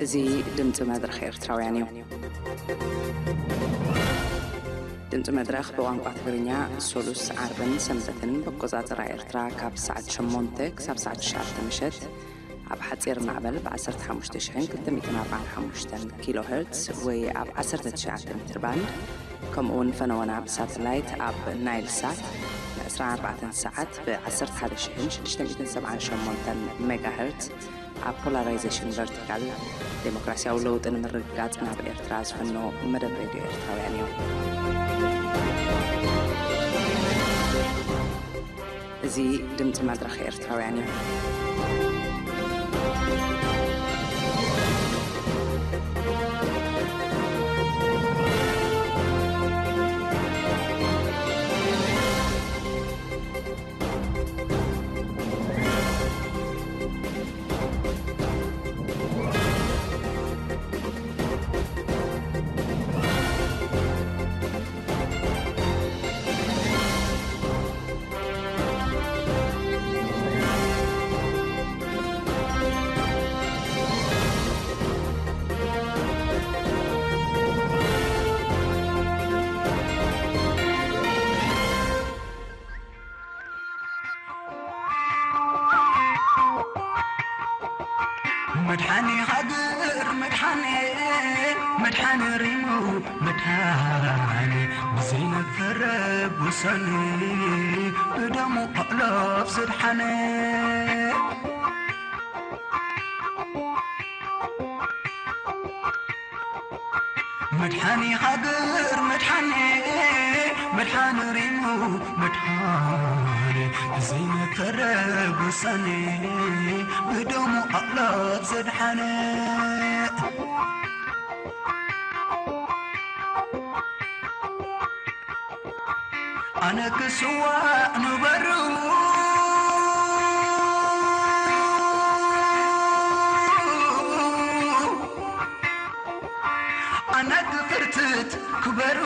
እዚ ድምፂ መድረኽ ኤርትራውያን እዩ። ድምፂ መድረኽ ብቋንቋ ትግርኛ ሶሉስ፣ ዓርብን ሰንበትን ብኣቆፃፅራ ኤርትራ ካብ ሰዓት ሸሞንተ ክሳብ ሰዓት ትሽዓተ ምሸት ኣብ ሓፂር ማዕበል ብ ዓሰርተ ሓሙሽተ ሽሕን ክልተ ሚእትን ኣርባዓን ሓሙሽተን ኪሎ ሄርትስ ወይ ኣብ ዓሰርተ ትሽዓተ ሜትር ባንድ፣ ከምኡ እውን ፈነወና ብሳተላይት ኣብ ናይል ሳት ን ዕስራን ኣርባዕተን ሰዓት ብ ዓሰርተ ሓደ ሽሕን ሽዱሽተ ሚእትን ሰብዓን ሸሞንተን ሜጋ ሄርትስ ኣብ ፖላራይዜሽን ቨርቲካል፣ ዴሞክራሲያዊ ለውጢ ንምርግጋጽ ናብ ኤርትራ ዝፍኖ መደብ ሬድዮ ኤርትራውያን እዩ። እዚ ድምፂ መድረኽ ኤርትራውያን እዩ። መድሓኒ ሃገር መድሓኒ፣ መድሓኒ ሪሙ መድሓኒ፣ ብዘይነፈረ ውሳኔ ብደሙ ኣእላፍ ዘድሓነ። መድሓኒ ሃገር መድሓኒ፣ መድሓኒ ሪሙ መድሓኒ፣ ብዘይመከረ ውሳኔ ብደሙ ኣእላፍ ዘድሓነ። ኣነ ክስዋእ ንበሩ ኣነ ክፍርትት ክበሩ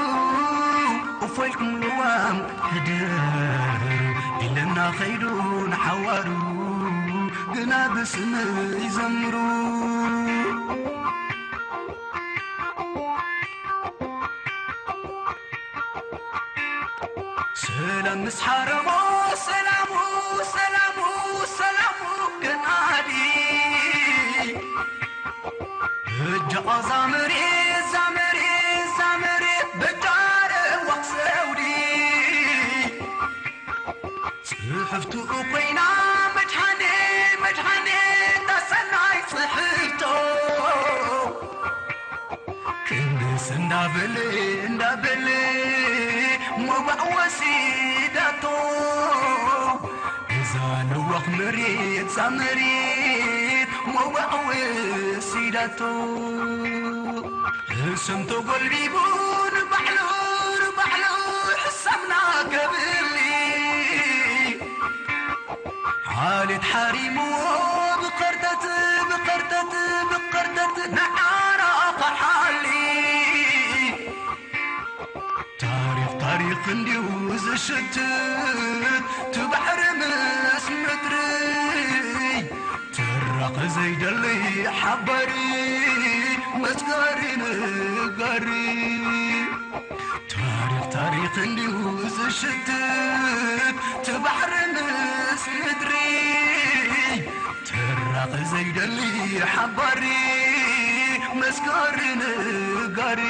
እፎ ኢልኩም ልዋም ሕደሩ ኢለና ኸይዱ ንሓዋሩ ግና ብስመይ ይዘምሩ። ሰላም ምስ ሓረሞ ሰላሙ ሰላሙ ሰላሙ ገናዲ እጃ ዛመሪ ዛመሪ ዛመሪ በጃረ ዋክሰውዲ ጽሕፍቱ ኮይና መድሓኔ መድሓኔ ታሰናይ ጽሕፍቶ ክንስ እንዳበለ እንዳበለ ሞባእ ወሲዳቶ እዛ ንዋኽ መሬት እዛ መሬት ሞባእ ወሲዳቶ። ህሰም ተጎልቢቡ ንባዕሉ ንባዕሉ ሕሰምና ከብሊ ሓሌት ሓሪምዎ ብኸርተት ብኸርተት ብኸርተት ንዓና ኸሓሊ። ታሪኽ ታሪኽ እንዲዩ ዝሽትት ትባሕሪ ምስ ምድሪ ትራኸ ዘይደሊ ሓባሪ መስጋሪ ንጋሪ። ታሪኽ ታሪኽ እንዲዩ ዝሽትት ትባሕሪ ምስ ምድሪ ትራኸ ዘይደሊ ሓባሪ መስጋሪ ንጋሪ።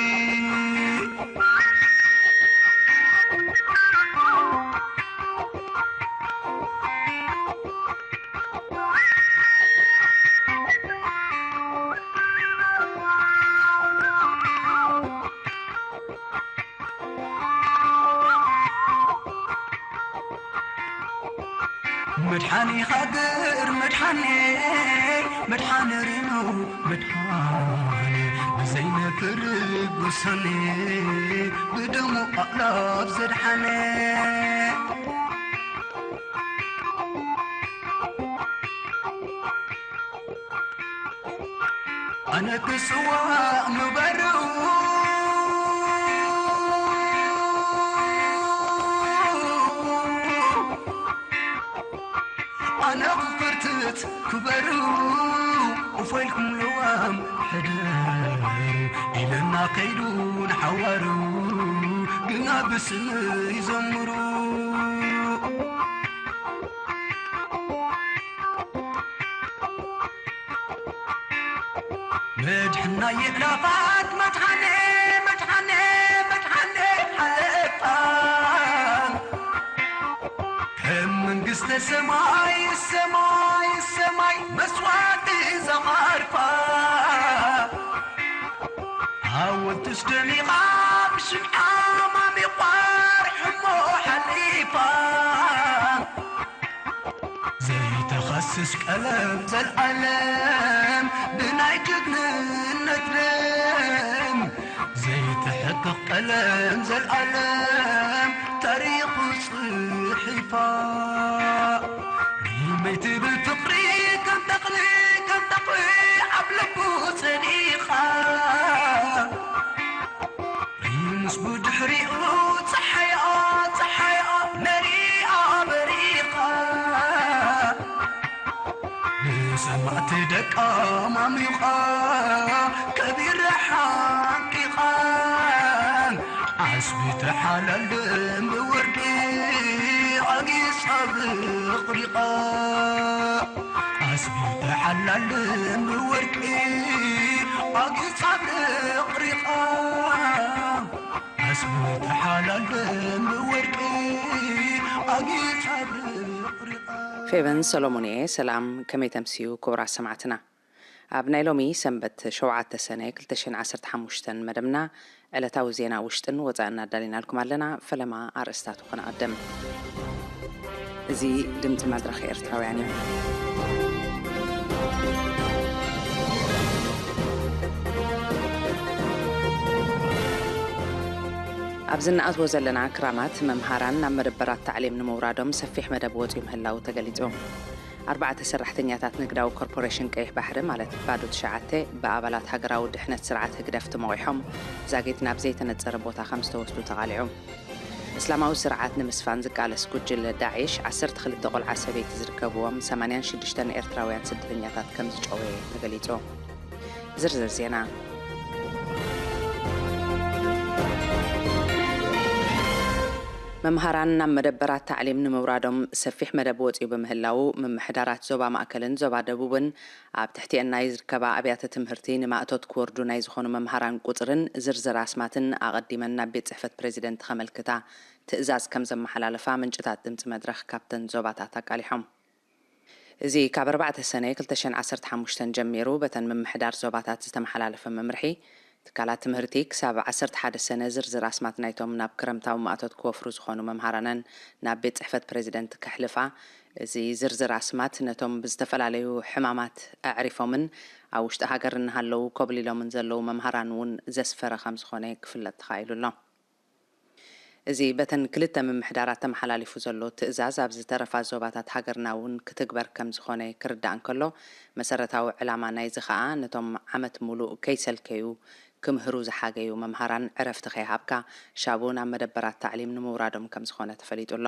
መድሓኒ ሃገር መድሓኒ መድሓኒ ሪሙ መድሓኒ ብዘይነፍር ውሳኔ ብደሙ ኣእላፍ ዘድሓነ። ኣነ ክስዋእ ንበሩ ኣነ ክፍርትት ክበሩ ፎይልኩም ለዋም ሕደር ኢለና ከይዱ ንሓዋሩ ግና ብስም ይዘምሩ። መድሕና የዕላፋት መድሓኔ መድሓኔ መድሓኔ ሓለፋ ከም መንግስተ ሰማይ ሰማይ ሰማይ መስዋዕቲ ዘማርፋ ሓወልትስ ደሚቓ ብሽምዓ ማሚቋር ሕሞ ሓሊፋ ዘይተኸስስ ቀለም ዘልዓለም ብናይ ጅግንነት ደም ዘይትሕቅቕ ቀለም ዘልዓለም ታሪኹ ጽሒፋ። ንመይ ትብል ፍቕሪ ከም ተኽሊ ከም ተኽሊ ኣብ ልቡ ጸኒኻ። ምስ ብድሕሪኡ ጸሓይኣ ጸሓይኣ መሪኣ በሪኻ። ንሰማዕቲ ደቃ ማሚኻ ከቢራ ሓንቂኻ። ዓስቢ ተሓላልም ብወርቂ ኣጊጻ ብቕሪቓ። ዓስቢ ተሓላልም ብወርቂ ኣጊጻ ብቕሪቓ። ዓስቢ ተሓላልም ብወርቂ ኣጊጻ ብቕሪቓ። ፌቨን ሰሎሞን እየ። ሰላም፣ ከመይ ተምስዩ ክቡራት ሰማዕትና? ኣብ ናይ ሎሚ ሰንበት ሸውዓተ ሰነ ክልተ ሽሕን ዓሰርተ ሓሙሽተን መደብና ዕለታዊ ዜና ውሽጥን ወጻእን ኣዳሊናልኩም ኣለና። ፈለማ ኣርእስታቱ ከነቐድም። እዚ ድምጺ መድረኽ ኤርትራውያን እዩ። ኣብዚ እንኣትዎ ዘለና ክራማት መምሃራን ናብ መደበራት ታዕሊም ንምውራዶም ሰፊሕ መደብ ወጺኡ ምህላው ተገሊጹ። ኣርባዕተ ሰራሕተኛታት ንግዳዊ ኮርፖሬሽን ቀይሕ ባሕሪ ማለት ባዶ ትሽዓተ ብኣባላት ሃገራዊ ድሕነት ስርዓት ህግደፍ ተመቒሖም ዛጊት ናብ ዘይተነጸረ ቦታ ከም ዝተወስዱ ተቓሊዑ። እስላማዊ ስርዓት ንምስፋን ዝቃለስ ጉጅለ ዳዒሽ ዓሰርተ ክልተ ቆልዓ ሰበይቲ ዝርከብዎም ሰማንያን ሽዱሽተን ኤርትራውያን ስደተኛታት ከም ዝጨወየ ተገሊጹ። ዝርዝር ዜና። መምሃራን ናብ መደበራት ታዕሊም ንምውራዶም ሰፊሕ መደብ ወጺኡ ብምህላዉ፣ ምምሕዳራት ዞባ ማእከልን ዞባ ደቡብን ኣብ ትሕቲኤን ናይ ዝርከባ ኣብያተ ትምህርቲ ንማእቶት ክወርዱ ናይ ዝኾኑ መምሃራን ቁጽርን ዝርዝር ኣስማትን ኣቐዲመን ናብ ቤት ጽሕፈት ፕሬዚደንት ከመልክታ ትእዛዝ ከም ዘመሓላለፋ ምንጭታት ድምጺ መድረኽ ካብተን ዞባታት ኣቃሊሖም። እዚ ካብ ኣርባዕተ ሰነ ክልተ ሽሕን ዓሰርተ ሓሙሽተን ጀሚሩ በተን ምምሕዳር ዞባታት ዝተመሓላለፈ መምርሒ፣ ትካላት ትምህርቲ ክሳብ ዓሰርተ ሓደ ሰነ ዝርዝር ኣስማት ናይቶም ናብ ክረምታዊ ማእቶት ክወፍሩ ዝኾኑ መምሃራነን ናብ ቤት ጽሕፈት ፕሬዚደንት ከሕልፋ፣ እዚ ዝርዝር ኣስማት ነቶም ብዝተፈላለዩ ሕማማት ኣዕሪፎምን ኣብ ውሽጢ ሃገር እናሃለዉ ኮብሊሎምን ዘለዉ መምሃራን እውን ዘስፈረ ከም ዝኾነ ክፍለጥ ተኻኢሉ ኣሎ። እዚ በተን ክልተ ምምሕዳራት ተመሓላሊፉ ዘሎ ትእዛዝ ኣብ ዝተረፋ ዞባታት ሃገርና እውን ክትግበር ከም ዝኾነ ክርዳእ እንከሎ፣ መሰረታዊ ዕላማ ናይዚ ኸኣ ነቶም ዓመት ሙሉእ ከይሰልከዩ ክምህሩ ዝሓገዩ መምሃራን ዕረፍቲ ከይሃብካ ሻቡ ናብ መደበራት ታዕሊም ንምውራዶም ከም ዝኾነ ተፈሊጡ ኣሎ።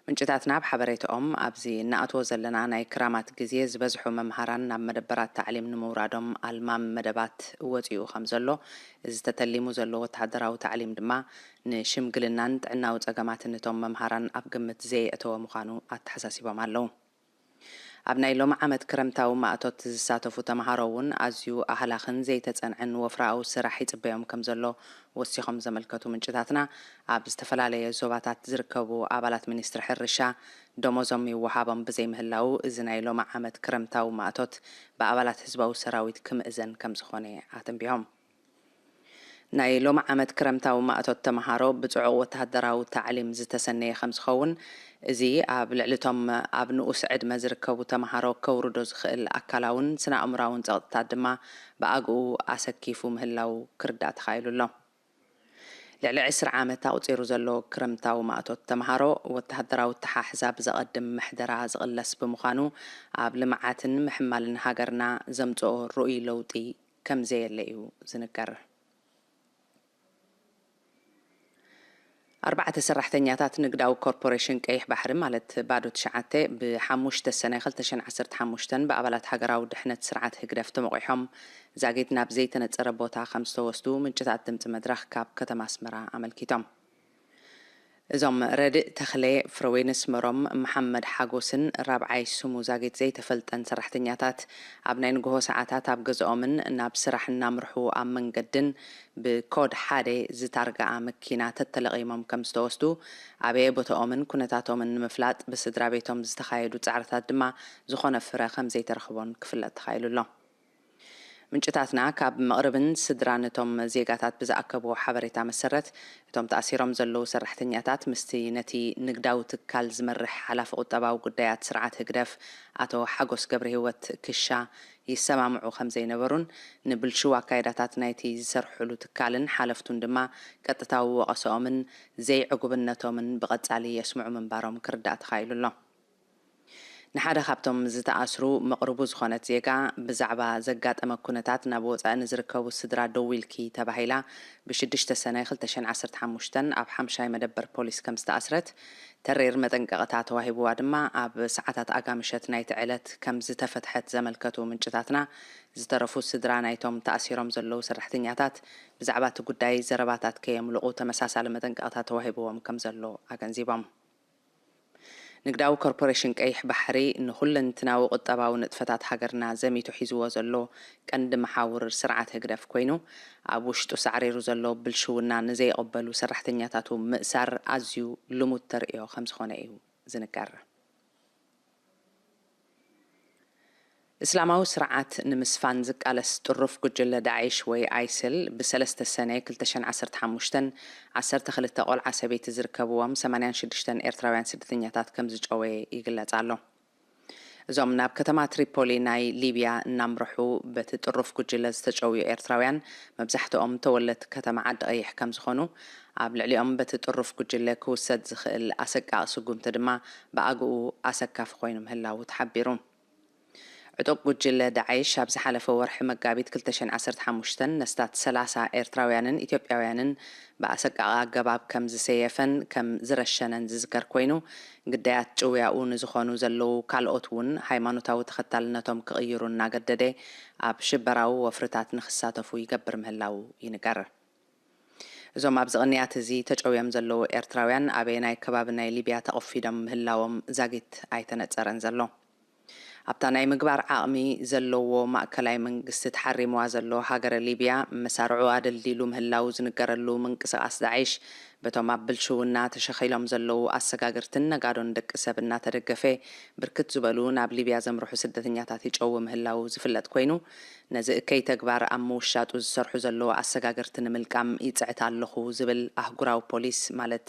ምንጭታትና ኣብ ሓበሬታኦም፣ ኣብዚ እንኣትዎ ዘለና ናይ ክራማት ግዜ ዝበዝሑ መምሃራን ናብ መደበራት ታዕሊም ንምውራዶም ኣልማም መደባት ወጺኡ ከም ዘሎ፣ እዚ ተተሊሙ ዘሎ ወተሃደራዊ ታዕሊም ድማ ንሽምግልናን ጥዕናዊ ጸገማትን እቶም መምሃራን ኣብ ግምት ዘየእተወ ምዃኑ ኣተሓሳሲቦም ኣለዉ። ኣብ ናይ ሎሚ ዓመት ክረምታዊ ማእቶት ዝሳተፉ ተምሃሮ እውን ኣዝዩ ኣህላኽን ዘይተጸንዐን ወፍራዊ ስራሕ ይጽበዮም ከም ዘሎ ወሲኾም ዘመልከቱ ምንጭታትና፣ ኣብ ዝተፈላለየ ዞባታት ዝርከቡ ኣባላት ሚኒስትሪ ሕርሻ ደሞዞም ይወሃቦም ብዘይምህላዉ፣ እዚ ናይ ሎሚ ዓመት ክረምታዊ ማእቶት ብኣባላት ህዝባዊ ሰራዊት ክምእዘን ከም ዝኾነ ኣተንቢሆም። ናይ ሎሚ ዓመት ክረምታዊ ማእቶት ተምሃሮ ብጽዑቕ ወተሃደራዊ ታዕሊም ዝተሰነየ ከም ዝኸውን፣ እዚ ኣብ ልዕሊ እቶም ኣብ ንኡስ ዕድመ ዝርከቡ ተምሃሮ ከውርዶ ዝኽእል ኣካላውን ስነ-ኣእምራውን ጸቕጥታት ድማ ብኣግኡ ኣሰኪፉ ምህላው ክርዳእ ተኻኢሉ ኣሎ። ልዕሊ ዕስራ ዓመት ኣቑጺሩ ዘሎ ክረምታዊ ማእቶት ተምሃሮ፣ ወተሃደራዊ ኣተሓሕዛ ብዘቐድም ምሕደራ ዝቕለስ ብምዃኑ፣ ኣብ ልምዓትን ምሕማልን ሃገርና ዘምጽኦ ርኡይ ለውጢ ከም ዘየለ እዩ ዝንገር። ኣርባዕተ ሰራሕተኛታት ንግዳዊ ኮርፖሬሽን ቀይሕ ባሕሪ፣ ማለት ባዶ ትሽዓተ፣ ብ5 ሰነ ክልተ ሽሕን ዓሰርተ ሓሙሽተን ብኣባላት ሃገራዊ ድሕነት ስርዓት ህግደፍ ተመቑሖም ዛጊት ናብ ዘይተነጸረ ቦታ ከም ዝተወስዱ ምንጭታት ድምጺ መድረኽ ካብ ከተማ ኣስመራ ኣመልኪቶም። እዞም ረድእ ተኽለ፣ ፍረወይኒ ኣስመሮም፣ መሓመድ ሓጎስን ራብዓይ ስሙ ዛጊት ዘይተፈልጠን ሰራሕተኛታት ኣብ ናይ ንግሆ ሰዓታት ኣብ ገዝኦምን ናብ ስራሕ እናምርሑ ኣብ መንገድን ብኮድ ሓደ ዝታርግኣ መኪና ተተለቒሞም ከም ዝተወስዱ፣ ኣበየ ቦታኦምን ኩነታቶምን ንምፍላጥ ብስድራ ቤቶም ዝተኻየዱ ጻዕርታት ድማ ዝኾነ ፍረ ከም ዘይተረኽቦን ክፍለጥ ተኻኢሉ ኣሎ። ምንጭታትና ካብ መቕርብን ስድራን እቶም ዜጋታት ብዝኣከብዎ ሓበሬታ መሰረት፣ እቶም ተኣሲሮም ዘለዉ ሰራሕተኛታት ምስቲ ነቲ ንግዳዊ ትካል ዝመርሕ ሓላፊ ቁጠባዊ ጉዳያት ስርዓት ህግደፍ ኣቶ ሓጎስ ገብረሂወት ክሻ ይሰማምዑ ከም ዘይነበሩን፣ ንብልሽው ኣካይዳታት ናይቲ ዝሰርሕሉ ትካልን ሓለፍቱን ድማ ቀጥታዊ ወቐሰኦምን ዘይዕጉብነቶምን ብቐጻሊ የስምዑ ምንባሮም ክርዳእ ተኻኢሉ ኣሎ። ንሓደ ካብቶም ዝተኣስሩ መቕርቡ ዝኾነት ዜጋ ብዛዕባ ዘጋጠመ ኩነታት ናብ ወጻኢ ንዝርከቡ ስድራ ደዊልኪ ተባሂላ ብ6 ሰነ ክልተ ሽሕን ዓሰርተ ሓሙሽተን ኣብ ሓምሻይ መደበር ፖሊስ ከም ዝተኣስረት፣ ተሪር መጠንቀቕታ ተዋሂብዋ ድማ ኣብ ሰዓታት ኣጋምሸት ናይቲ ዕለት ከም ዝተፈትሐት ዘመልከቱ ምንጭታትና፣ ዝተረፉ ስድራ ናይቶም ተኣሲሮም ዘለዉ ሰራሕተኛታት ብዛዕባ እቲ ጉዳይ ዘረባታት ከየምልቑ ተመሳሳሊ መጠንቀቕታ ተዋሂብዎም ከም ዘሎ ኣገንዚቦም። ንግዳዊ ኮርፖሬሽን ቀይሕ ባሕሪ ንኹለንትናዊ ቁጠባዊ ንጥፈታት ሃገርና ዘሚቱ ሒዝዎ ዘሎ ቀንዲ መሓውር ስርዓት ህግደፍ ኮይኑ፣ ኣብ ውሽጡ ሳዕሪሩ ዘሎ ብልሽውና ንዘይቕበሉ ሰራሕተኛታቱ ምእሳር ኣዝዩ ልሙድ ተርእዮ ከም ዝኾነ እዩ ዝንገር። እስላማዊ ስርዓት ንምስፋን ዝቃለስ ጥሩፍ ጉጅለ ዳዒሽ ወይ ኣይስል ብ3 ሰነ ክልተ ሽሕን ዓሰርተ ሓሙሽተን ዓሰርተ ክልተ ቆልዓ ሰበይቲ ዝርከብዎም ሰማንያን ሽዱሽተን ኤርትራውያን ስደተኛታት ከም ዝጨወየ ይግለጽ ኣሎ። እዞም ናብ ከተማ ትሪፖሊ ናይ ሊብያ እናምርሑ በቲ ጥሩፍ ጉጅለ ዝተጨውዩ ኤርትራውያን መብዛሕትኦም ተወለድቲ ከተማ ዓዲ ቀይሕ ከም ዝኾኑ፣ ኣብ ልዕሊኦም በቲ ጥሩፍ ጉጅለ ክውሰድ ዝኽእል ኣሰቃቒ ስጉምቲ ድማ ብኣግኡ ኣሰካፊ ኮይኑ ምህላዉ ተሓቢሩ። ዕጡቕ ጉጅለ ዳዒሽ ኣብ ዝሓለፈ ወርሒ መጋቢት ክልተ ሽሕን ዓሰርተ ሓሙሽተን ነስታት ሰላሳ ኤርትራውያንን ኢትዮጵያውያንን ብኣሰቃቒ ኣገባብ ከም ዝሰየፈን ከም ዝረሸነን ዝዝከር ኮይኑ፣ ግዳያት ጭውያኡ ንዝኾኑ ዘለዉ ካልኦት እውን ሃይማኖታዊ ተኸታልነቶም ክቕይሩ እናገደደ ኣብ ሽበራዊ ወፍርታት ንኽሳተፉ ይገብር ምህላዉ ይንገር። እዞም ኣብዚ ቅንያት እዚ ተጨውዮም ዘለዉ ኤርትራውያን ኣበየናይ ከባቢ ናይ ሊብያ ተቐፊዶም ምህላዎም ዛጊት ኣይተነጸረን ዘሎ። ኣብታ ናይ ምግባር ዓቕሚ ዘለዎ ማእከላይ መንግስቲ ተሓሪምዋ ዘሎ ሃገረ ሊብያ፣ መሳርዑ ኣደልዲሉ ምህላዉ ዝንገረሉ ምንቅስቓስ ዳዒሽ፣ በቶም ኣብ ብልሽውና ተሸኺሎም ዘለዉ ኣሰጋግርትን ነጋዶን ደቂ ሰብ እናተደገፈ፣ ብርክት ዝበሉ ናብ ሊብያ ዘምርሑ ስደተኛታት ይጨዊ ምህላዉ ዝፍለጥ ኮይኑ፣ ነዚ እከይ ተግባር ኣብ ምውሻጡ ዝሰርሑ ዘለዉ ኣሰጋግርቲ ንምልቃም ይጽዕት ኣለኹ ዝብል ኣህጉራዊ ፖሊስ፣ ማለት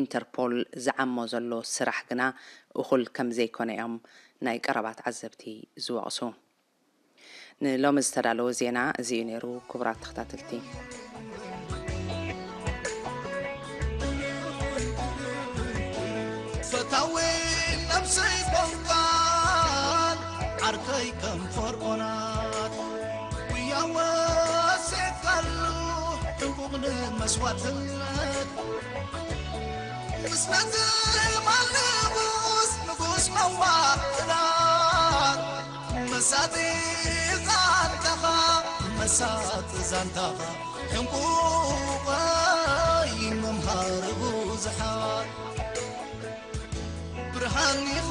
ኢንተርፖል፣ ዝዓሞ ዘሎ ስራሕ ግና እኹል ከም ዘይኮነ እዮም ናይ ቀረባ ተዓዘብቲ ዝወቕሱ። ንሎሚ ዝተዳለወ ዜና እዚ እዩ ነይሩ፣ ክቡራት ተኸታተልቲ። ፈታዊ ነብሰይ ቆንቋን ዓርከይ ከም ፈርዖናት ጉያ ወሴካሉ ጥንቁቕ ንመስዋዕትነት ምስ ነቲ ማል ንጉስ ንጉስ መዋእላት መሳጢ ዛንታኻ መሳጢ ዛንታኻ ሕንቁቐይ መምሃሪ ብዙሓት ብርሃን ኢኻ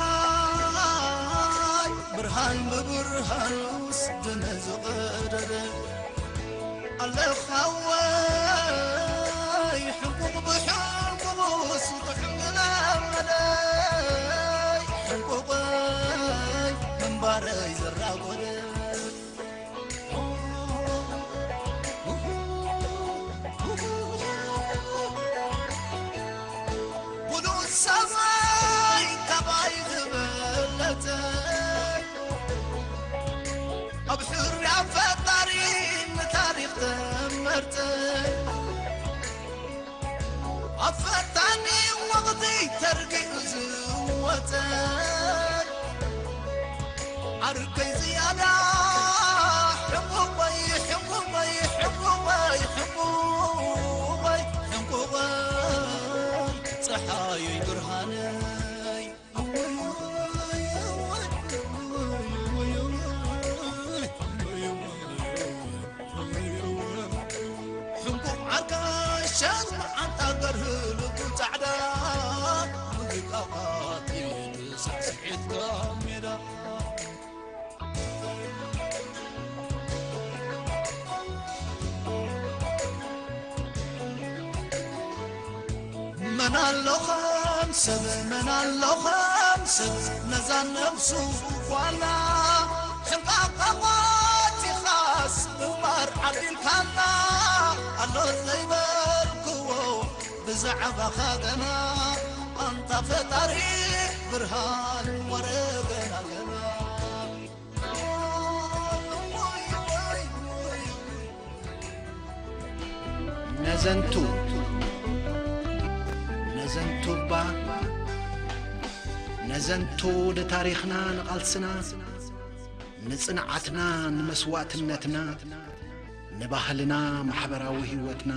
ብርሃን ብብርሃኑስ ብነዝቐደደ ኣለኻወይ ሕንቁቕ ብሕንቁቑስ ጥዑም ዝለመደይ ሕንቁቐይ ምንባረይ ዘራጎደ ብሉጽ ሰብኣይ ካባይ ዝበለጸ ኣብ ሕርያ ፈጣሪ ንታሪኽ ተመርጸ ኣብ ፈታኒ ወቕቲ ተርጊኡ ዝወጸ ዓርከይ ዝያዳ ሕቁቐይ ሕቁቐይ ሕቁቐይ ሕቁቐይ ሕቁቐይ ኣዮይ ብርሃነይ። ሕንቁቕ ዓርካሸን መዓንጣ ገርህ ልቡ ጻዕዳ፣ ሙዚቃ ቃጢት ሳዕስዒት ካብ ሜዳ። መን ኣሎ ከም ሰብ፣ መን ኣሎ ከም ሰብ፣ ነዛ ነብሱ ጓና። ሕንቃቕ ኣዋጺኻስ ግንባር ዓዲልካና። ኣሎ ዘይበልክዎ ብዛዕባኻ ገና፣ ኣንታ ፈጣሪ ብርሃን ወረ ገና ገና። ነዘንቱ ነዘንቱ እባ ነዘንቱ ንታሪኽና ንቓልስና ንጽንዓትና ንመስዋእትነትና ንባህልና ማሕበራዊ ህይወትና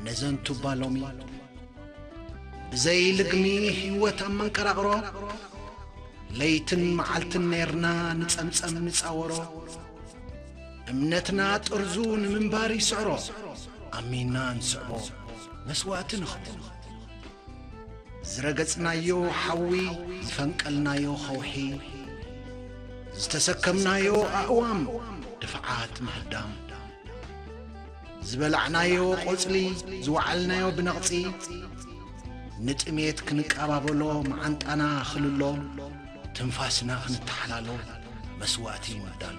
ነዘንቱ እባ ሎሚ ብዘይ ልግሚ ህይወት ኣብ መንቀራቕሮ ለይትን መዓልትን ኔርና ንጸምጸም ንጻወሮ እምነትና ጥርዙ ንምንባር ይስዕሮ ኣሚንና ንስዕቦ መስዋእቲ ንኽብሎ ዝረገጽናዮ ሓዊ ዝፈንቀልናዮ ኸውሒ ዝተሰከምናዮ ኣእዋም ድፍዓት ምህዳም ዝበላዕናዮ ቆጽሊ ዝወዓልናዮ ብነቕጺ ንጥሜት ክንቀባበሎ መዓንጣና ክልሎ ትንፋስና ክንተሓላሎ መስዋእቲ ምዳሎ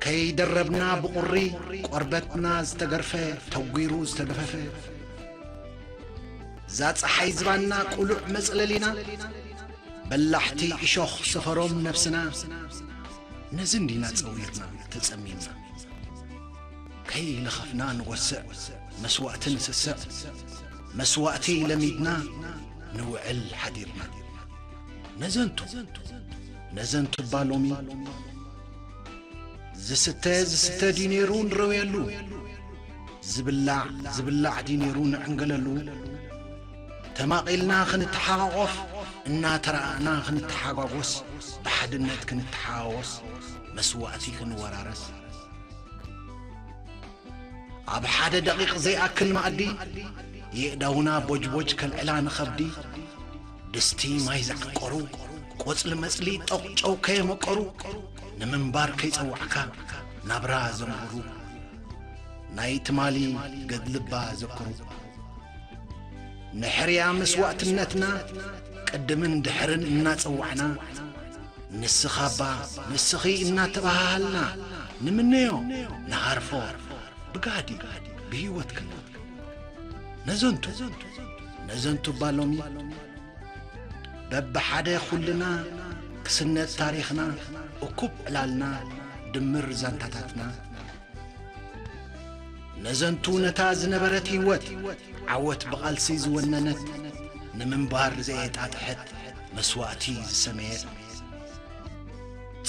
ከይደረብና ብቑሪ ቆርበትና ዝተገርፈ ተጒሩ ዝተገፈፈ እዛ ፀሓይ ዝባና ቁሉዕ መፅለሊና በላሕቲ እሾኽ ሰፈሮም ነብስና ነዚ እንዲና ፀዊርና ተፀሚምና ከይለኸፍና ንወስዕ መስዋእቲ ንስስዕ መስዋእቲ ለሚድና ንውዕል ሓዲርና ነዘንቱ ነዘንቱ እባ ሎሚ ዝስተ ዝስተ ድዩ ነይሩ ንረውየሉ ዝብላዕ ዝብላዕ ድዩ ነይሩ ንዕንገለሉ ተማቒልና ክንተሓቓቖፍ እናተረኣእና ክንተሓጓጎስ ብሓድነት ክንተሓዋወስ መስዋእቲ ክንወራረስ ኣብ ሓደ ደቒቕ ዘይኣክል መኣዲ የእዳውና ቦጅቦጅ ከልዕላ ንኸብዲ ድስቲ ማይ ዝዓቀሩ ቆጽሊ መጽሊ ጠቑጨው ከየመቀሩ ንምንባር ከይጸዋዕካ ናብራ ዘንብሩ ናይ ትማሊ ገድልባ ዘክሩ ንሕርያ መስዋእትነትና ቅድምን ድሕርን እናጸዋዕና ንስኻባ ንስኺ እናተባሃሃልና ንምነዮ ንሃርፎ ብጋህዲ ብህይወት ክንብል ነዘንቱ ነዘንቱ እባ ሎሚ በብሓደ ኩልና ክስነት ታሪኽና እኩብ ዕላልና ድምር ዛንታታትና ነዘንቱ ነታ ዝነበረት ህይወት ዓወት ብቓልሲ ዝወነነት ንምንባር ዘየጣጥሐት መስዋእቲ ዝሰመየት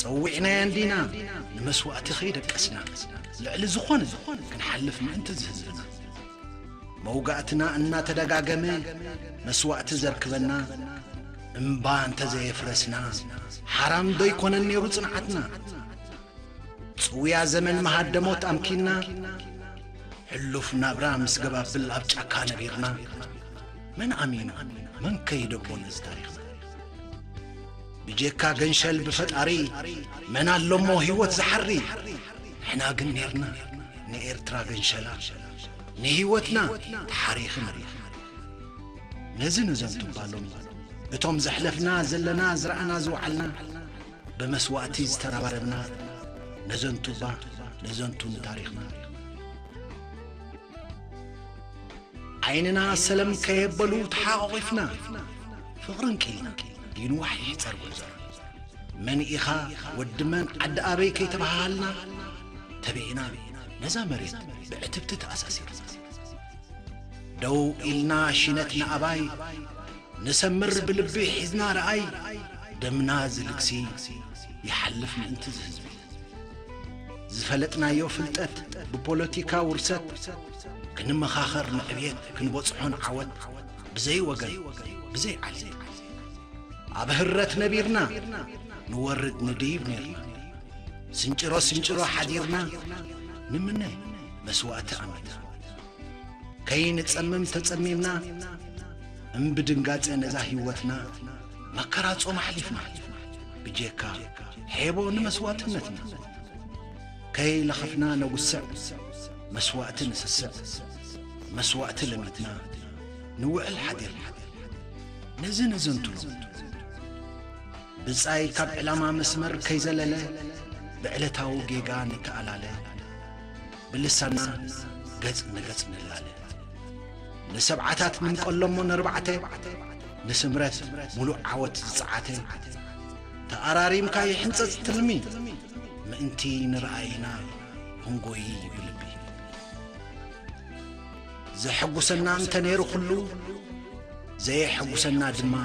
ጸዊዕናያ እንዲና ንመስዋእቲ ከይደቀስና ልዕሊ ዝኾነ ክንሓልፍ ምእንቲ ዝህዝብና መውጋእትና እናተደጋገመ መስዋእቲ ዘርክበና እምባ እንተዘየፍረስና ሓራም ዶ ይኮነን ነይሩ ጽንዓትና ጽውያ ዘመን መሃደሞት ኣምኪና ሕሉፍ ናብራ ምስ ገባብል ኣብ ጫካ ነቢርና መን ኣሚኑ መን ከይደቦ ነዚ ታሪኽና ብጀካ ገንሸል ብፈጣሪ መን ኣለሞ ህይወት ዝሓሪ ንሕና ግን ኔርና ንኤርትራ ገንሸላ ንህይወትና ተሓሪኽና ነዚ ነዘንቱ እባ ሎሚ እቶም ዘሕለፍና ዘለና ዝረኣና ዝወዓልና ብመስዋእቲ ዝተረባረብና ነዘንቱ እባ ነዘንቱ ንታሪኽና ዓይንና ሰለም ከየበሉ ተሓቋቒፍና ፍቕርን ኪልና ይንዋሕ ይሕጸር ጉዕዞና መን ኢኻ ወዲ መን ዓዲ ኣበይ ከይተባሃሃልና ተቢዕና ነዛ መሬት ብዕትብቲ ተኣሳሲርና ደው ኢልና ሽነት ንኣባይ ንሰምር ብልቢ ሒዝና ረኣይ ደምና ዝልግሲ ይሓልፍ ምእንቲ ዝህዝቢ ዝፈለጥናዮ ፍልጠት ብፖለቲካ ውርሰት ክንመኻኸር ንዕብየት ክንበጽሖ ንዓወት ብዘይ ወገን ብዘይ ዓሌት ኣብ ህረት ነቢርና ንወርድ ንድይብ ኔርና። ስንጭሮ ስንጭሮ ሓዲርና ንምነ መስዋእቲ ኣሚና። ከይንጸምም ተጸሚምና እምብድንጋጸ ነዛ ህይወትና መከራ ጾም ኣሕሊፍና። ብጀካ ሔቦ ንመስዋእትነትና ከይለኸፍና ነጉስዕ መስዋእቲ ንስስዕ መስዋእቲ ለሚትና ንውዕል ሓዲርና። ነዚ ነዘንትሎ ብጻይ ካብ ዕላማ መስመር ከይዘለለ ብዕለታዊ ጌጋ ንተኣላለ ብልሳና ገጽ ንገጽ ንላለ ንሰብዓታት ንምቀሎሞ ነርባዕተ ንስምረት ሙሉእ ዓወት ዝጸዓተ ተኣራሪምካ ይሕንጸጽ ትልሚ ምእንቲ ንረኣይና ህንጎይ ብልቢ ዘሐጉሰና እንተ ነይሩ ኩሉ ዘየሐጉሰና ድማ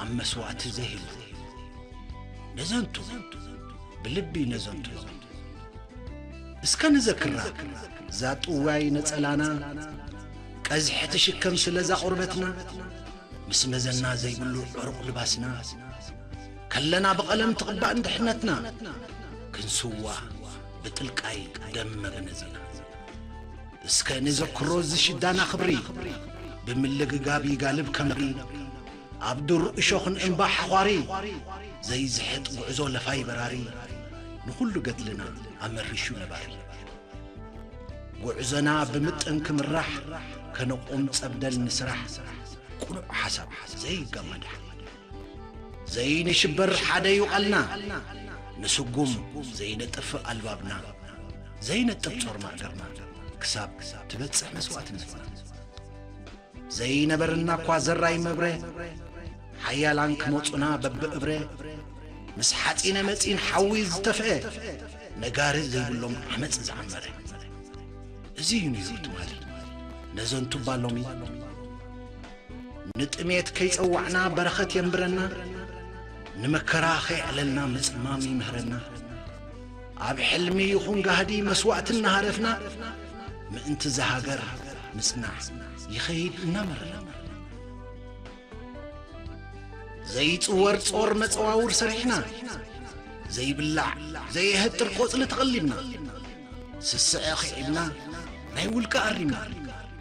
ኣብ መስዋእቲ ዘይህሉ ነዘንቱ ብልቢ ነዘንቱ እስከ ንዘክራ እዛ ጥዋይ ነጸላና ቀዝሒ ትሽከም ስለዛ ቁርበትና ምስ መዘና ዘይብሉ ዕሩቕ ልባስና ከለና ብቐለም ትቕባእ እንድሕነትና ክንስዋ ብጥልቃይ ደም መበነዚና እስከ ንዘክሮ ዝሽዳና ክብሪ ብምልግጋብ ይጋልብ ከምሪ ኣብ ዱር እሾኽን እምባ ሓዃሪ ዘይዝሕጥ ጉዕዞ ለፋይ በራሪ ንኹሉ ገድልና ኣመሪሹ ነባሪ ጉዕዞና ብምጥን ክምራሕ ከነቑም ጸብደል ንስራሕ ቁኑዕ ሓሳብ ዘይጋመዳ ዘይንሽበር ሓደ እዩ ቃልና ንስጉም ዘይነጥፍ ኣልባብና ዘይነጥፍ ጾር ማእገርና ክሳብ ትበጽሕ መስዋእትነትና ዘይነበረና እኳ ዘራይ መብረ ሓያላን ክመጹና በብእብረ ምስ ሓጺነ መጺን ሓዊ ዝተፍአ ነጋሪ ዘይብሎም ዓመጽ ዝዓመረ እዚ እዩ ነይሩ ትማሊ ነዘን ቱባ ሎሚ ንጥሜት ከይጸዋዕና በረኸት የንብረና ንመከራ ከይዕለልና ምጽማም ይምህረና ኣብ ሕልሚ ይኹን ጋህዲ መስዋእቲ እናሃረፍና ምእንቲ ዝሃገር ምጽናሕ ይኸይድ እናመረረና ዘይጽወር ጾር መጸዋውር ሰሪሕና ዘይብላዕ ዘየህጥር ቆጽሊ ተቐሊብና ስስዐ ኺዒብና ናይ ውልቀ ኣሪምና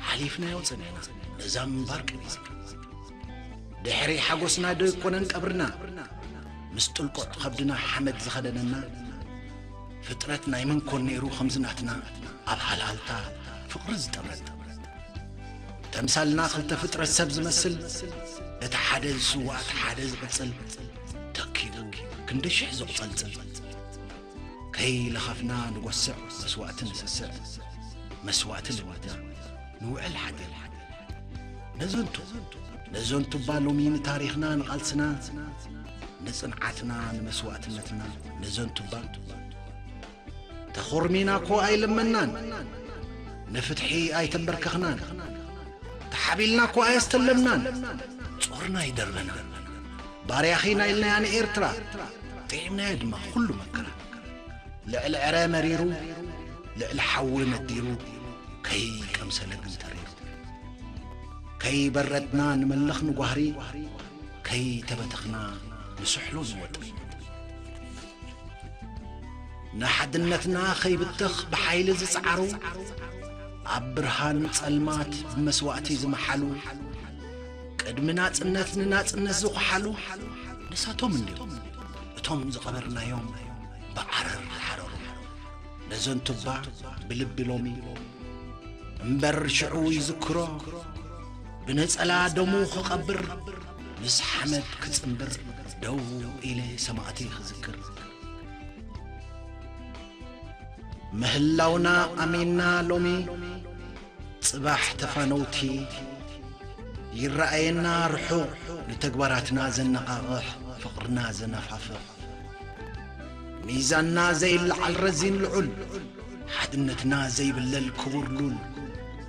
ሓሊፍናዮ ጸኒሕና ነዛ ምንባር ቀቢጽና ድሕሪ ሓጎስና ዶ ኣይኮነን ቀብርና ምስ ጥልቁዕ ኸብድና ሓመድ ዝኸደነና ፍጥረት ናይ መን ኮን ነይሩ ኸምዚ ናትና ኣብ ሃልሃልታ ፍቕሪ ዝጠምረና ተምሳልና ኽልተ ፍጥረት ሰብ ዝመስል እቲ ሓደ ዝስዋእ እቲ ሓደ ዝቕጽል ተኪቡ ክንዲ ሽሕ ዘቑጸልጽል ከይለኸፍና ንጎስዕ መስዋእቲ ንስስዕ መስዋእቲ ልምድና ንውዕል ሓዲር ነዘንቱ ነዘንቱ እባ ሎሚ ንታሪኽና ንቓልስና ንጽንዓትና ንመስዋእትነትና ነዘንቱ እባ ተኾርሚና እኮ ኣይለመናን ንፍትሒ ኣይተንበርከኽናን ተሓቢልና እኮ ኣየስተለምናን ጾርና ኣይደርበናን ባርያኺና ኢልናያ ንኤርትራ ጥዒምናዮ ድማ ኩሉ መከራ ልዕሊ ዕረ መሪሩ ልዕሊ ሓዊ ነዲሩ ከይቀምሰለ ግን ተሪሩ ከይበረድና ንመልኽ ንጓህሪ ከይተበተኽና ንስሕሉ ንወጥሪ ንሓድነትና ኸይብተኽ ብሓይሊ ዝጸዓሩ ኣብ ብርሃን ጸልማት ብመስዋእቲ ዝመሓሉ ቅድሚ ናጽነት ንናጽነት ዝኹሓሉ ንሳቶም እንድዮም እቶም ዝቐበርናዮም ብዓረር ዝሓረሩ ነዘንቱባ ብልቢ ሎሚ እምበር ሽዑ ይዝክሮ ብነጸላ ደሙ ክቐብር ምስ ሓመድ ክጽንብር ደው ኢለ ሰማእቲ ክዝክር ምህላውና ኣሚንና ሎሚ ጽባሕ ተፋነውቲ ይረኣየና ርሑቕ ንተግባራትና ዘነቓቕሕ ፍቕርና ዘነፋፍቕ ሚዛንና ዘይለዓል ረዚን ልዑል ሓድነትና ዘይብለል ክቡር ሉል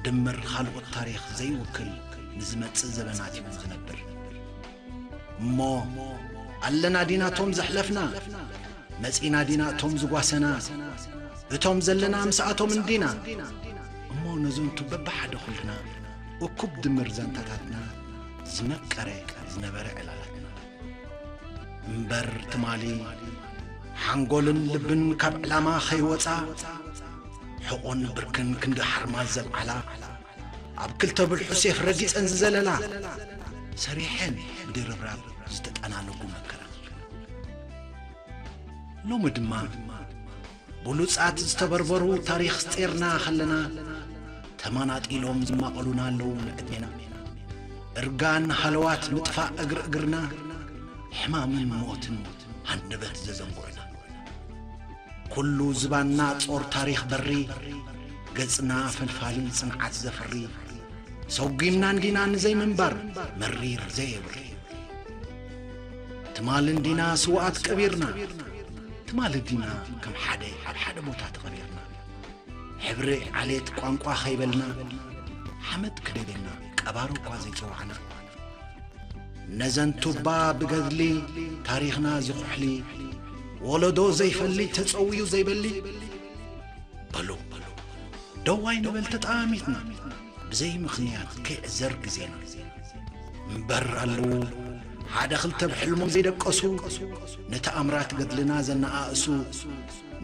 ድምር ካልኦት ታሪኽ ዘይውክል ንዝመጽእ ዘበናት እዩ ዝነብር እሞ ኣለና ዲናቶም ዘሕለፍና መጺና ዲና እቶም ዝጓሰና እቶም ዘለና ምስኣቶም እንዲና እሞ ነዘንቱ በብሓደ ኩልና እኩብ ድምር ዛንታታትና ዝመቀረ ዝነበረ ዕላላትና። እምበር ትማሊ ሓንጎልን ልብን ካብ ዕላማ ከይወጻ፣ ሕቖን ብርክን ክንዲ ሓርማዝ ዘልዓላ፣ ኣብ ክልተ ብልሑ ሴፍ ረጊጸን ዝዘለላ፣ ሰሪሐን ብድርብራብ ዝተጠናነጉ መከራ። ሎሚ ድማ ብሉጻት ዝተበርበሩ ታሪኽ ጼርና ከለና፣ ተመናጢሎም ዝማቐሉና ኣለዉ ንዕድሜና። እርጋን ሃለዋት ምጥፋእ እግሪ እግርና፣ ሕማምን ሞትን ሃንደበት ዘዘንጉዕና። ኩሉ ዝባንና ጾር ታሪኽ በሪ፣ ገጽና ፈልፋሊ ጽንዓት ዘፍሪ፣ ሰጒምና እንዲና ንዘይምንባር መሪር ዘየብሪ። ትማል እንዲና ስውኣት ቀቢርና፣ ትማል እንዲና ከም ሓደ ኣብ ሓደ ቦታ ተቐቢርና። ሕብሪ ዓሌት ቋንቋ ከይበልና፣ ሓመድ ክደገና ቀባሪ እኳ ዘይጸዋዕና። ነዘን ቱባ ብገድሊ ታሪኽና ዝኹሕሊ፣ ወለዶ ዘይፈሊ ተጸውዩ ዘይበሊ። በሉ ደው ኣይንበል ተጠማሚትና፣ ብዘይ ምኽንያት ከይዕዘር ግዜና። እምበር ኣለዉ ሓደ ክልተ ብሕልሞም ዘይደቀሱ፣ ንተኣምራት ገድልና ዘነኣእሱ፣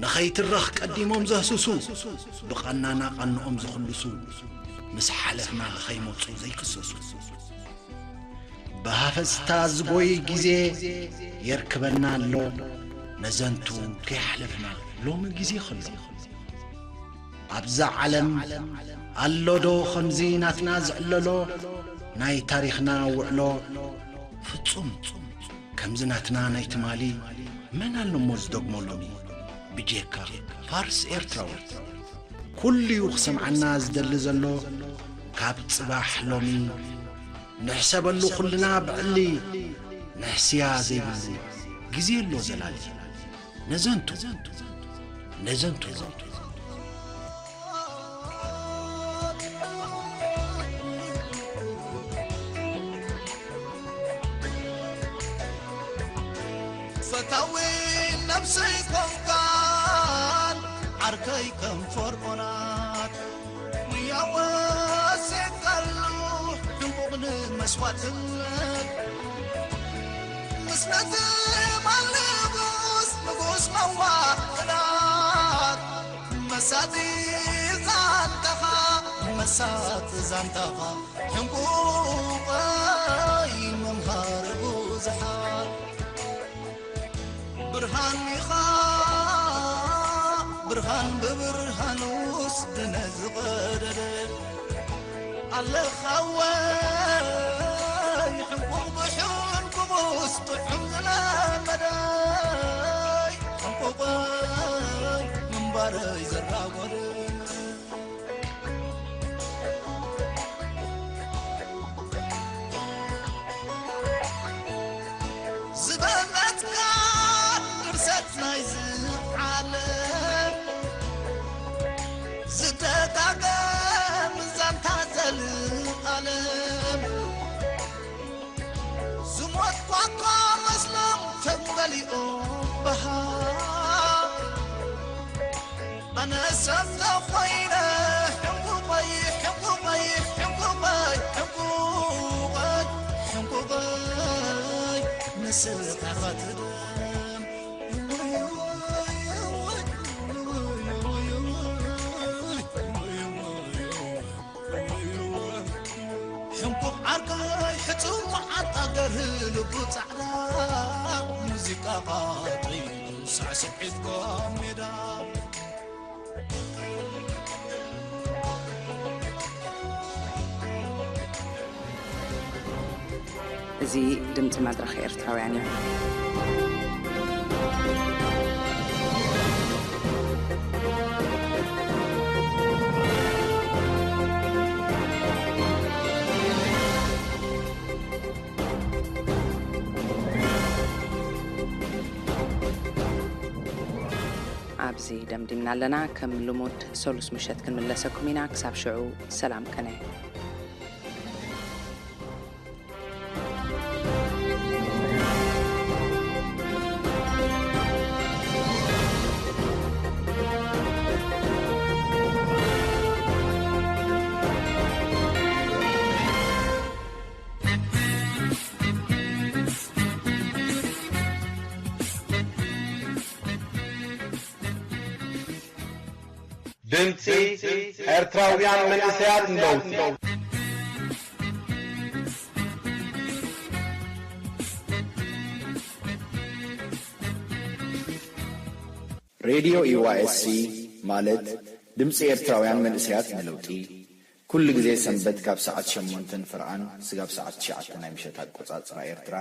ንኸይትረኽ ቀዲሞም ዘህስሱ፣ ብቐናና ቐንኦም ዝኽልሱ፣ ምስ ሓለፍና ንኸይመጹ ዘይክሰሱ። ብሃፈስታ ዝጎይ ግዜ የርክበና ኣሎ፣ ነዘንቱ ከይሓለፍና ሎሚ ግዜ ኸሎ። ኣብዛ ዓለም ኣሎ ዶ ኸምዚ ናትና ዝዕለሎ ናይ ታሪኽና ውዕሎ? ፍጹም ከምዚ ናትና ናይ ትማሊ መን ኣሎ እሞ ዝደግሞ ሎሚ? ብጀካ ፋርስ ኤርትራዊ ኩሉ እዩ ክሰምዓና ዝደሊ ዘሎ። ካብ ጽባሕ ሎሚ ንሕሰበሉ ኩልና ብዕሊ፣ ንሕስያ ዘይብሉ ግዜ ኣሎ ዘላሊ። ነዘንቱ ነዘንቱ ፈታዊ ነብሰይ ኮንካን ዓርከይ ከም ፈርዖናት ያወሴካሉ ሕንቁቕ ንመስዋዕትነት ምስ ነቲ ማል ንጉስ ንጉስ መዋእላት መሳጢ ዛንታኻ መሳጢ ዛንታኻ ሕንቁቐይ መምሃሪ ብዙሓት ብርሃን ኢኻ ብርሃን ብብርሃኑስ ድነ ዝቐደደ ኣለኻወይ ሕንቁቕ ብሕንቁቑስ ጥዑም ዝለመደይ ሕንቁቐይ ምንባረይ ዘራጎደ ዝበለትካ ድርሰት ናይዚ ዓለም ዝደጋገም ዛንታ ዘልኣለም ዝሞትኳ እኳ መስሎም ተንበሊኦም በሃ ኣነ ሰብ ተኾይነ ሕንቁቐይ ሕንቁቐይ ሕንቁቐይ ሕንቁቐይ ሕንቁቐይ ንስኻ ትደም ሕንቁቕ ዓርከይ ሕጹብ መዓት ኣገር ልቡ ጻዕዳ ሙዚቃ ቃጢሉ ሳዕስዒት ሜዳ እዚ ድምፂ መድረኽ ኤርትራውያን እዩ። ኣብዚ ደምዲምና ኣለና። ከም ልሙድ ሰሉስ ምሸት ክንምለሰኩም ኢና። ክሳብ ሽዑ ሰላም ቅነ። ድምጺ ኤርትራውያን መንእሰያት ንለውጢ። ሬድዮ ዩ ዋይ ኤስ ሲ ማለት ድምፂ ኤርትራውያን መንእሰያት ንለውጢ፣ ኩሉ ግዜ ሰንበት ካብ ሰዓት ሸሞንተን ፍርቓን ስጋብ ሰዓት ትሽዓተ ናይ ምሸት ኣቆጻጽራ ኤርትራ፣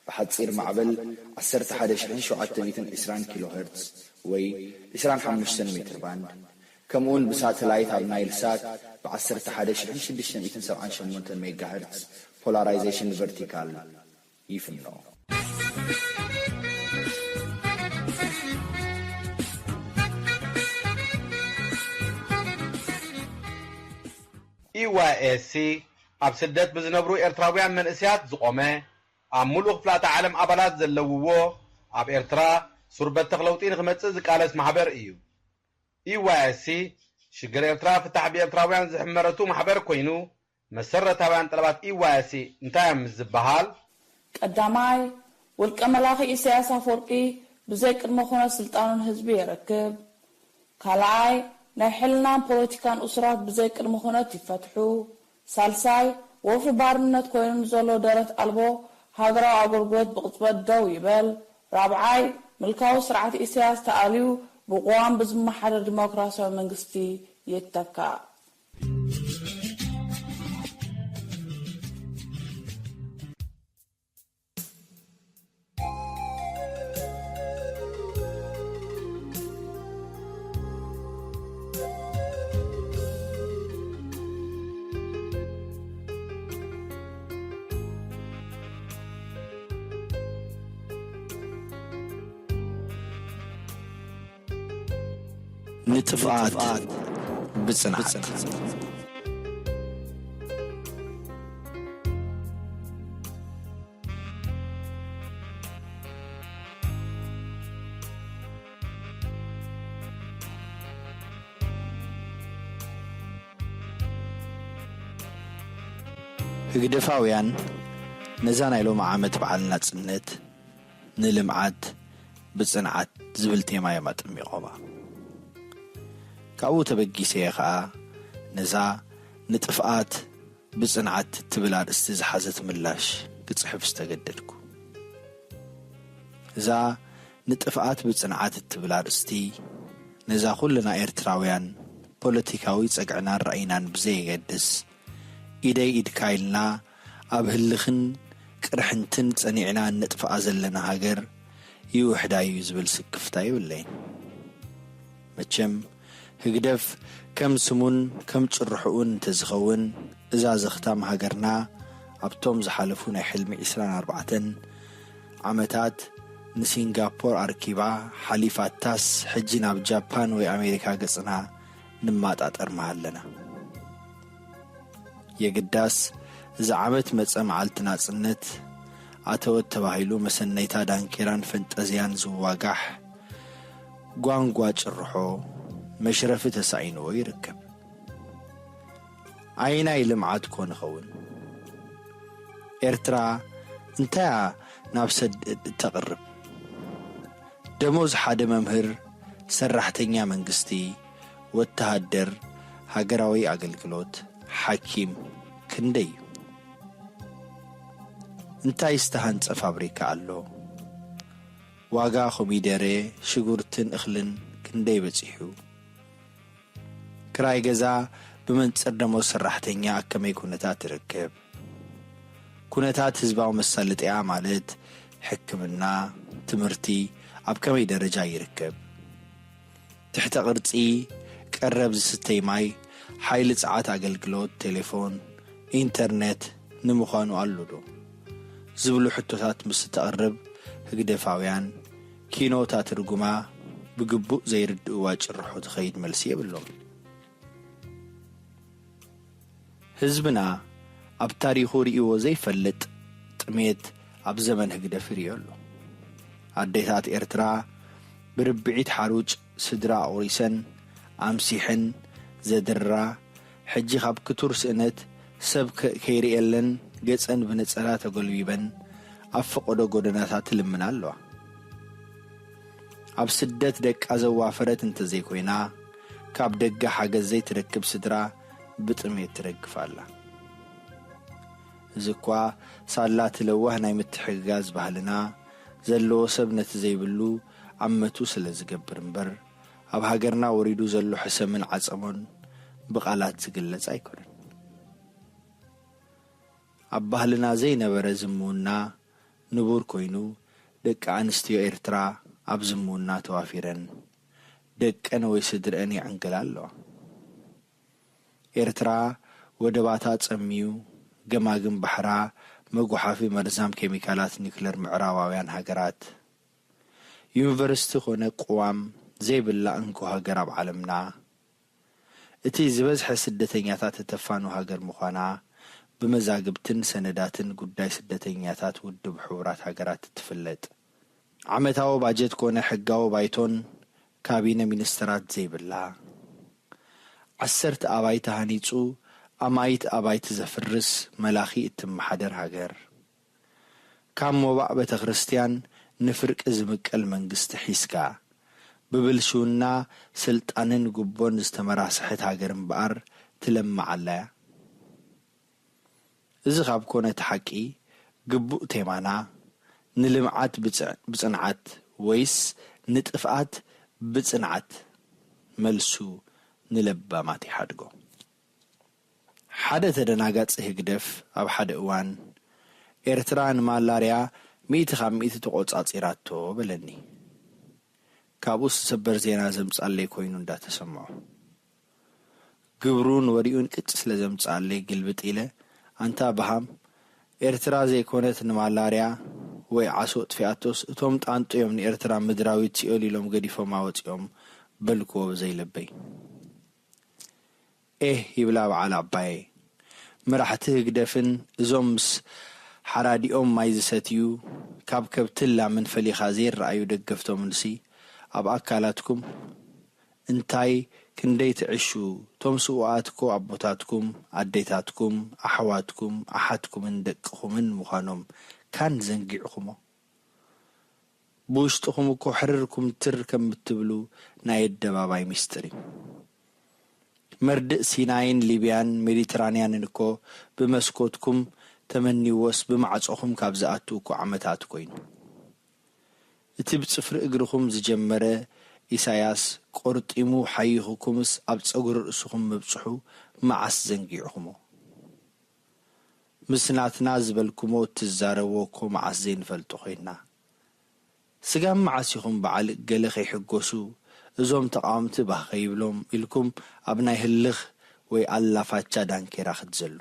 ብሓጺር ማዕበል ዓሰርተ ሓደ ሽሕን ሸውዓተ ሚእትን ዕስራን ኪሎ ሄርትዝ ወይ ዕስራን ሓሙሽተን ሜትር ባንድ፣ ከምኡውን ብሳተላይት ኣብ ናይል ሳት ብ ዓሰርተ ሓደ ሽሕን ሽዱሽተ ሚእትን ሰብዓን ሸሞንተን ሜጋ ሄርትዝ ፖላራይዜሽን ቨርቲካል ይፍኖ። ኢ ዋይ ኤስ ሲ ኣብ ስደት ብዝነብሩ ኤርትራውያን መንእሰያት ዝቖመ፣ ኣብ ምሉእ ክፍላተ ዓለም ኣባላት ዘለውዎ፣ ኣብ ኤርትራ ሱር በተኽ ለውጢ ንኽመጽእ ዝቃለስ ማሕበር እዩ። ኢ ዋይ ኤስ ሲ ሽግር ኤርትራ ፍታሕ ብኤርትራውያን ዝሕመረቱ ማሕበር ኮይኑ፣ መሰረታውያን ጠለባት ኢ ዋይ ኤስ ሲ እንታይ እዮም ምስ ዝበሃል፣ ቀዳማይ፣ ውልቀ መላኺ ኢሳያስ ኣፈወርቂ ብዘይ ቅድመ ኩነት ስልጣኑ ንህዝቢ የረክብ። ካልኣይ፣ ናይ ሕልናን ፖለቲካን እሱራት ብዘይ ቅድመ ኩነት ይፈትሑ። ሳልሳይ፣ ወፍሪ ባርነት ኮይኑ ንዘሎ ደረት ኣልቦ ሃገራዊ ኣገልግሎት ብቕጽበት ደው ይበል። ራብዓይ፣ ምልካዊ ስርዓት ኢሳያስ ተኣልዩ ብቅዋም ብዝመሓደር ዲሞክራሲያዊ መንግስቲ ይተካእ። ንጥፍኣት ብጽንዓት። ህግደፋውያን ነዛ ናይ ሎሚ ዓመት በዓል ናጽነት ንልምዓት ብጽንዓት ዝብል ቴማ እዮም ኣጠሚቖማ። ካብኡ ተበጊሰ እየ ኸኣ ነዛ ንጥፍኣት ብጽንዓት እትብል ኣርእስቲ ዝሓዘት ምላሽ ክጽሕፍ ዝተገደድኩ። እዛ ንጥፍኣት ብጽንዓት እትብል ኣርእስቲ ነዛ ኩልና ኤርትራውያን ፖለቲካዊ ጸግዕናን ራኢናን ብዘየገድስ ኢደይ ኢድካ ኢልና ኣብ ህልኽን ቅርሕንትን ጸኒዕና እነጥፍኣ ዘለና ሃገር ይውሕዳ እዩ ዝብል ስክፍታ የብለይን። መቸም ህግደፍ ከም ስሙን ከም ጭርሕኡን እንተዝኸውን እዛ ዘኽታም ሃገርና ኣብቶም ዝሓለፉ ናይ ሕልሚ ዕስራን ኣርባዕተን ዓመታት ንሲንጋፖር ኣርኪባ ሓሊፋታስ ሕጂ ናብ ጃፓን ወይ ኣሜሪካ ገጽና ንማጣጠር ምሃለና። የግዳስ እዚ ዓመት መጸ መዓልቲ ናጽነት ኣተወት ተባሂሉ መሰነይታ ዳንኬራን ፈንጠዝያን ዝዋጋሕ ጓንጓ ጭርሖ መሽረፊ ተሳኢንዎ ይርከብ። ኣየናይ ልምዓት ኮን ይኸውን? ኤርትራ እንታያ ናብ ሰደድ እተቕርብ? ደሞዝ ሓደ መምህር፣ ሰራሕተኛ መንግስቲ፣ ወተሃደር፣ ሃገራዊ ኣገልግሎት፣ ሓኪም ክንደይ እዩ? እንታይ ዝተሃንጸ ፋብሪካ ኣሎ? ዋጋ ኮሚደረ፣ ሽጉርትን እኽልን ክንደይ በጺሑ? ክራይ ገዛ ብመንጽር ደሞዝ ሰራሕተኛ ኣብ ከመይ ኩነታት ትርከብ? ኩነታት ህዝባዊ መሳለጥያ ማለት ሕክምና፣ ትምህርቲ ኣብ ከመይ ደረጃ ይርከብ? ትሕተ ቅርጺ ቀረብ ዝስተይ ማይ፣ ሓይሊ ጸዓት ኣገልግሎት፣ ቴሌፎን፣ ኢንተርነት ንምዃኑ ኣሎ ዶ? ዝብሉ ሕቶታት ምስ እተቕርብ ህግደፋውያን ኪኖ እታ ትርጉማ ብግቡእ ዘይርድእዋ ጭርሖ ትኸይድ መልሲ የብሎም። ህዝብና ኣብ ታሪኹ ርእይዎ ዘይፈልጥ ጥሜት ኣብ ዘመን ህግደፍ ይርእዮ ኣሎ። ኣዴታት ኤርትራ ብርብዒት ሓሩጭ ስድራ ኣቑሪሰን ኣምሲሐን ዘድርራ ሕጂ ካብ ክቱር ስእነት ሰብ ከይርእየለን ገጸን ብነጸላ ተጎልቢበን ኣብ ፈቐዶ ጎደናታት ይልምና ኣለዋ። ኣብ ስደት ደቃ ዘዋፈረት እንተዘይኮይና ካብ ደገ ሓገዝ ዘይትረክብ ስድራ ብጥሜት ትረግፍ ኣላ። እዚ እኳ ሳላ እቲ ለዋህ ናይ ምትሕግጋዝ ባህልና ዘለዎ ሰብ ነቲ ዘይብሉ ኣመቱ ስለ ዝገብር እምበር፣ ኣብ ሃገርና ወሪዱ ዘሎ ሕሰምን ዓጸሞን ብቓላት ዝግለጽ ኣይኮነን። ኣብ ባህልና ዘይነበረ ዝምውና ንቡር ኮይኑ፣ ደቂ ኣንስትዮ ኤርትራ ኣብ ዝምውና ተዋፊረን ደቀን ወይ ስድረአን ይዕንግላ ኣለዋ። ኤርትራ ወደባታ ጸምዩ፣ ገማግም ባሕራ መጉሓፊ መርዛም ኬሚካላት ኒክለር ምዕራባውያን ሃገራት፣ ዩኒቨርሲቲ ኮነ ቅዋም ዘይብላ እንኮ ሃገር ኣብ ዓለምና፣ እቲ ዝበዝሐ ስደተኛታት እተፋኑ ሃገር ምዃና ብመዛግብትን ሰነዳትን ጉዳይ ስደተኛታት ውድብ ሕቡራት ሃገራት ትፍለጥ። ዓመታዊ ባጀት ኮነ ሕጋዊ ባይቶን ካቢነ ሚኒስተራት ዘይብላ፣ ዓሰርተ ኣባይቲ ሃኒጹ ኣማኢት ኣባይቲ ዘፍርስ መላኺ እትመሓደር ሃገር፣ ካብ ሞባእ ቤተ ክርስቲያን ንፍርቂ ዝምቀል መንግስቲ ሒዝካ፣ ብብልሽውና ስልጣንን ጉቦን ዝተመራስሐት ሃገር እምበኣር ትለምዕ ኣላ እያ። እዚ ካብ ኮነ እቲ ሓቂ ግቡእ ቴማና፣ ንልምዓት ብጽ-፣ ብጽንዓት ወይስ ንጥፍኣት ብጽንዓት? መልሱ ንለባማት ይሓድጎ። ሓደ ተደናጋጺ ህግደፍ ኣብ ሓደ እዋን፣ "ኤርትራ ንማላርያ ሚእቲ ካብ ሚእቲ ተቖጻጺራቶ" በለኒ። ካብኡስ ሰበር ዜና ዘምጻለይ ኮይኑ እንዳተሰምዖ፣ ግብሩን ወሪኡን ቅጭ ስለ ዘምጻለይ ግልብጥ ኢለ፣ "ኣንታ በሃም፣ ኤርትራ ዘይኮነት ንማላርያ ወይ ዓሶ ጥፊኣቶስ፣ እቶም ጣንጡ እዮም ንኤርትራ ምድራዊት ሲኦል ኢሎም ገዲፎማ ወጺኦም" በልክዎ ብዘይለበይ። ኤህ ይብላ በዓል ኣባየይ። መራሕቲ ህግደፍን እዞም ምስ ሓራዲኦም ማይ ዝሰትዩ፣ ካብ ከብትን ላምን ፈሊኻ ዘይረኣዩ ደገፍቶምንሲ ኣብ ኣካላትኩም እንታይ ክንደይ ትዕሹ፣ ቶም ስውኣት እኮ ኣቦታትኩም፣ ኣዴታትኩም፣ ኣሕዋትኩም፣ ኣሓትኩምን ደቅኹምን ምዃኖም ካን ዘንጊዕኹሞ? ብውሽጥኹም እኮ ሕርር ኩምትር ከም እትብሉ ናይ ኣደባባይ ሚስጥር እዩ። መርድእ ሲናይን ሊብያን ሜዲትራንያንን እኮ ብመስኮትኩም ተመኒዎስ ብማዕጾኹም ካብ ዝኣቱ እኮ ዓመታት ኮይኑ። እቲ ብጽፍሪ እግርኹም ዝጀመረ ኢሳያስ ቆርጢሙ ሓይኹኩምስ ኣብ ጸጉሪ ርእስኹም ምብጽሑ መዓስ ዘንጊዕኹሞ? ምስ ናትና ዝበልኩሞ እትዛረብዎ እኮ መዓስ ዘይንፈልጦ ኮይንና። ስጋብ መዓስ ኢኹም በዓል ገለ ከይሕጎሱ እዞም ተቓወምቲ ባህ ከይብሎም ኢልኩም ኣብ ናይ ህልኽ ወይ ኣላፋቻ ዳንኬራ ክትዘሉ?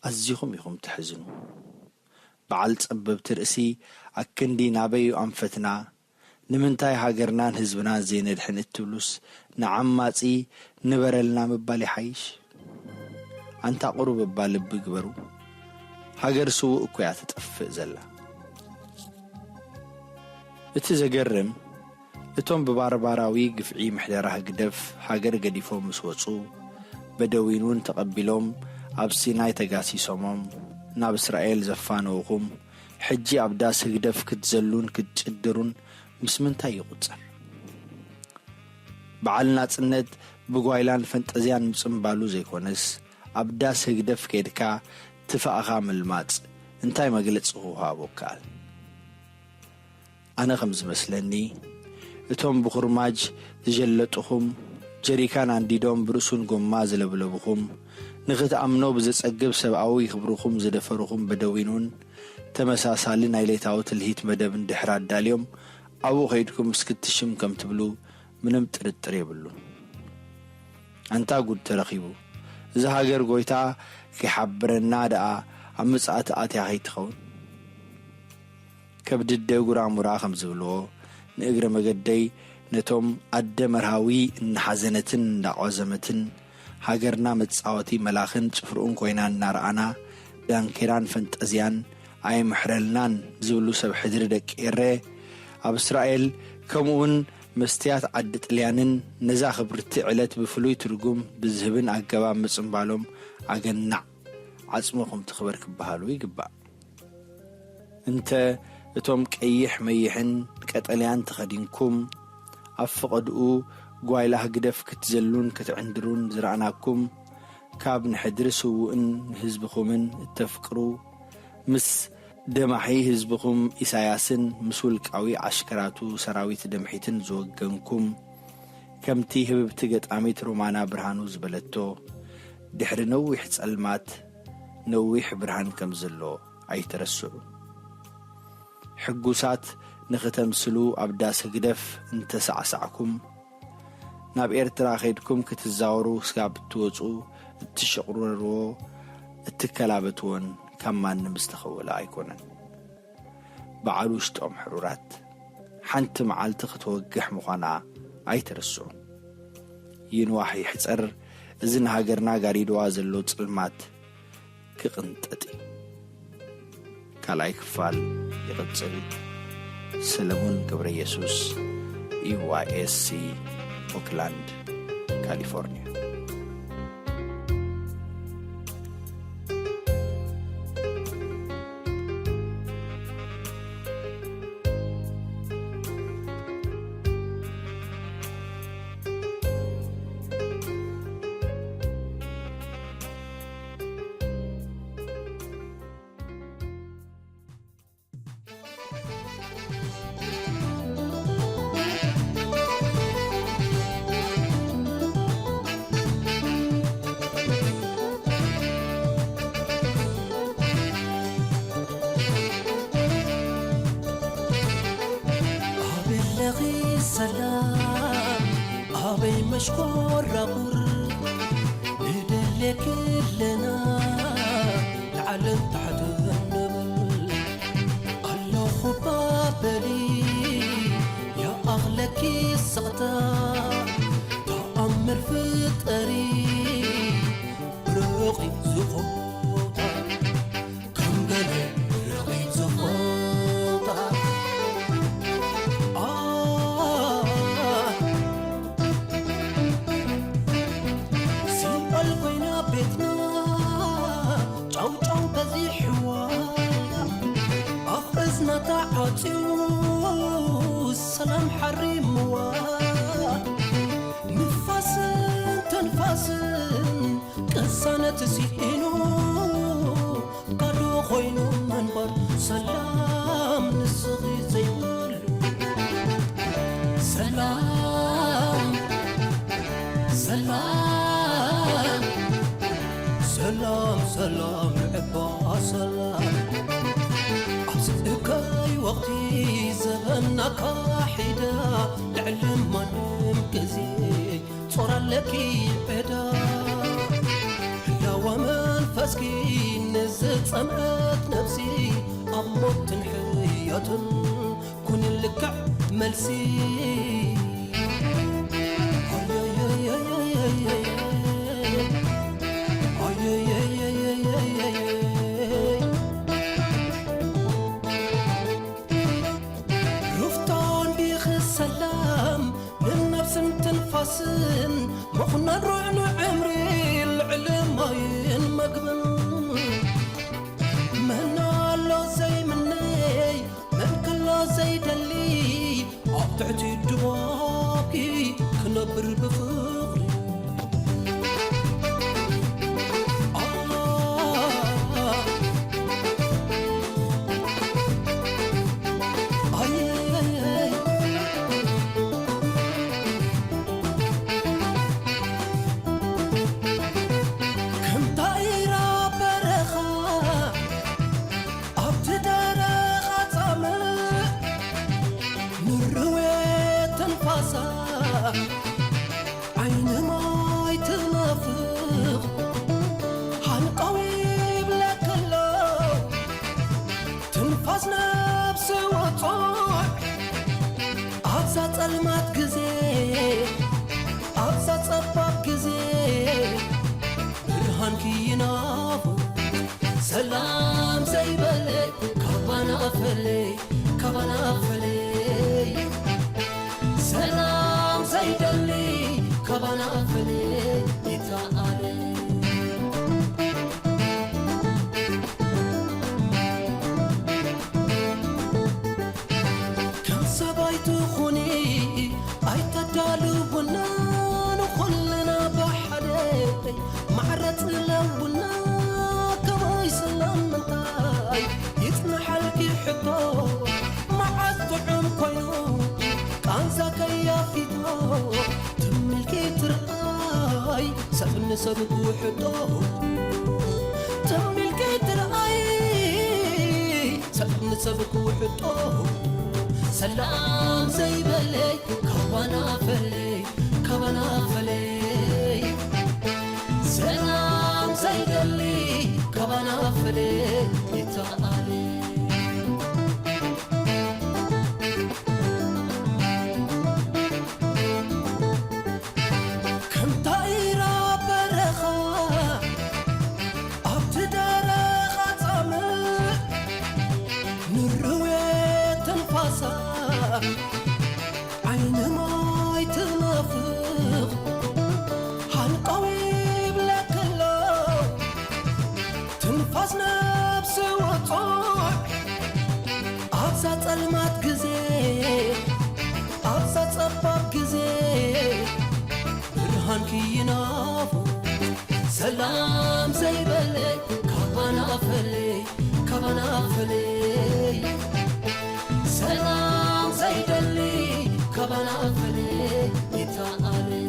ኣዚኹም ኢኹም ተሕዝኑ። በዓል ጸበብቲ ርእሲ ኣክንዲ ናበይ እዩ ኣንፈትና? ንምንታይ ሃገርናን ህዝብናን ዘይነድሕን እትብሉስ ንዓማጺ ንበረልና ምባል ይሓይሽ? ኣንታ ቁሩብ እባ ልቢ ግበሩ። ሃገር ስዉእ እኮ እያ ትጠፍእ ዘላ። እቲ ዘገርም፣ እቶም ብባርባራዊ ግፍዒ ምሕደራ ህግደፍ ሃገር ገዲፎም ምስ ወጹ፣ በደዊን እውን ተቐቢሎም ኣብ ሲናይ ተጋሲሶሞም ናብ እስራኤል ዘፋነውኹም፣ ሕጂ ኣብ ዳስ ህግደፍ ክትዘሉን ክትጭድሩን ምስ ምንታይ ይቑጸር? በዓል ናጽነት ብጓይላን ፈንጠዝያን ምጽምባሉ ዘይኮነስ፣ ኣብ ዳስ ህግደፍ ኬድካ ትፋእኻ ምልማጽ እንታይ መግለጺ ክወሃቦ ይከኣል? ኣነ ከም ዝመስለኒ፣ እቶም ብኹርማጅ ዝጀለጡኹም፣ ጀሪካን ኣንዲዶም ብርእሱን ጎማ ዝለብለቡኹም፣ ንኽትኣምኖ ብዘጸግብ ሰብኣዊ ክብርኹም ዝደፈሩኹም በደዊን እውን ተመሳሳሊ ናይ ሌታዊ ትልሂት መደብ እንድሕር ኣዳልዮም፣ ኣብኡ ከይድኩም እስክትሽም ከም ትብሉ ምንም ጥርጥር የብሉን። ኣንታ ጉድ ተረኺቡ። እዚ ሃገር ጎይታ ከይሓብረና ደኣ ኣብ ምጽኣቲ ኣትያ ከይትኸውን? ከብድደ ጉራሙራ ከም ዝብልዎ፣ ንእግረ መገደይ ነቶም ኣደ መርሃዊ እናሓዘነትን እንዳቆዘመትን፣ ሃገርና መጻወቲ መላኽን ጭፍርኡን ኮይና እናረኣና፣ ዳንኬራን ፈንጠዝያን ኣይምሕረልናን ዝብሉ ሰብ ሕድሪ ደቂ ኤረ፣ ኣብ እስራኤል፣ ከምኡውን መስትያት ዓዲ ጥልያንን ነዛ ክብርቲ ዕለት ብፍሉይ ትርጉም ብዝህብን ኣገባብ ምጽምባሎም ኣገናዕ ዓጽምኹም ትኽበር ክበሃሉ ይግባእ። እንተ እቶም ቀይሕ መይሕን ቀጠልያን ተኸዲንኩም፣ ኣብ ፈቐድኡ ጓይላ ህግደፍ ክትዘሉን ክትዕንድሩን ዝረኣናኩም፣ ካብ ንሕድሪ ስዉእን ንህዝብኹምን እተፍቅሩ፣ ምስ ደማሒ ህዝብኹም ኢሳያስን ምስ ውልቃዊ ዓሽከራቱ ሰራዊት ደምሒትን ዝወገንኩም፣ ከምቲ ህብብቲ ገጣሚት ሮማና ብርሃኑ ዝበለቶ፣ ድሕሪ ነዊሕ ጸልማት ነዊሕ ብርሃን ከም ዘሎ ኣይትረስዑ። ሕጉሳት ንኽተምስሉ ኣብ ዳስ ህግደፍ እንተሳዕሳዕኩም፣ ናብ ኤርትራ ኸይድኩም ክትዛወሩ ክሳብ እትወጹ እትሽቑረርዎ እትከላበትዎን ካብ ማንም ዝተኸወለ ኣይኮነን። በዓል ውሽጦም ሕሩራት፣ ሓንቲ መዓልቲ ክትወግሕ ምዃና ኣይትርስዑ። ይንዋሕ ይሕጸር፣ እዚ ንሃገርና ጋሪድዋ ዘሎ ጽልማት ክቕንጠጥ እዩ። ካልኣይ ክፋል ይቕጽል። ሰለሙን ገብረ ኢየሱስ፣ ዩ ዋይ ኤስ ሲ፣ ኦክላንድ፣ ካሊፎርኒያ። ኣበይ ኣለኺ ሰላም፣ ኣበይ መሽኮራኹር፣ ንደልየኪ ኣለና፣ ላዕልን ታሕትን ንብል። ኣለኹ እባ በሊ፣ ይኣኽለኪ ስቕታ፣ ተኣምር ፍጠሪ፣ ብርቒ ዝኾታ፣ ከም ገለ ብርቒ ዝኾታ። ኣ፣ ሲኦል ኮይና ቤትና፣ ጫው ጫው በዚሕዋ፣ ኣፍ እዝና ተዓጽዩ፣ ሰላም ሓሪምዋ። ንፋስን ትንፋስን ቅሳነት ስኢኑ፣ ባዶ ኮይኑ ምንባር፣ ሰላም ንስኺ ዘይብሉ። ሰላም፣ ሰላም፣ ሰላም፣ ሰላም፣ ንዕባ ሰላም። ኣብዚ እከይ ወቕቲ ዘበና ካሒዳ፣ ልዕሊ ማንም ግዜ ጾር ኣለኪ ዕዳ። ህላወ መንፈስኪ ንዝጸምአት ነፍሲ፣ ኣብ ሞትን ሕያትን ኩኒ ልክዕ መልሲ። ሩፍታ እንዲኺ ሰላም ንነፍስን ትንፋስን፣ ምኹናን ሩዕ ንዕምሪ ልዕሊ ማይን መግብን። መን ኣሎ ዘይምነይ፣ መን ከሎ ዘይደሊ፣ ኣብ ትሕቲ ድባብኪ ክነብር ብፍቕሪ። ከምታ ኢራ በረኻ ኣብቲ ደረኻ ጻምእ፣ ንርዌት ትንፋሳ ዓይኒ ማይ ትናፍቕ፣ ሃንቀው ይብለኪ ኣሎ ትንፋስ ነፍሲ ወጹዕ። ኣብዛ ጸልማት ግዜ፣ ኣብዛ ጸባብ ግዜ፣ ብርሃንኪ ይናፍቕ። ሰላም ዘይበለ ካባና ፈለይ፣ ካባና ፈለይ። ሰላም ዘይደሊ ካባና ፈለይ፣ ይተኣለ። ከም ሰባይ ትኹኒ፣ ኣይተዳልውና ንሰብ ክውሕጦ ትም ኢልኪ ትርኣይ፣ ሰብ ንሰብ ክውሕጦ ሰላም ዘይበለይ ካባና ፈለይ፣ ካባና ፈለይ፣ ሰላም ዘይደሊ ካባና ፈለይ ይተኣለይ። ከም ታይራ በረኻ ኣብቲ ደረኻ ጻምእ ንርዌት ትንፋሳ ዓይኒ ማይ ትናፍቕ ሃንቀው ይብለክሎ ትንፋስ ነብሲ ወጾዕ ኣብዛ ጸልማት ግዜ ኣብዛ ጸባብ ግዜ ብርሃንኪ ይናፍቕ ሰላም ዘይበለይ ካባና ፈለይ ካባና ፈለይ ሰላም ዘይደሊ ካባና ፈለይ ይተኣለይ።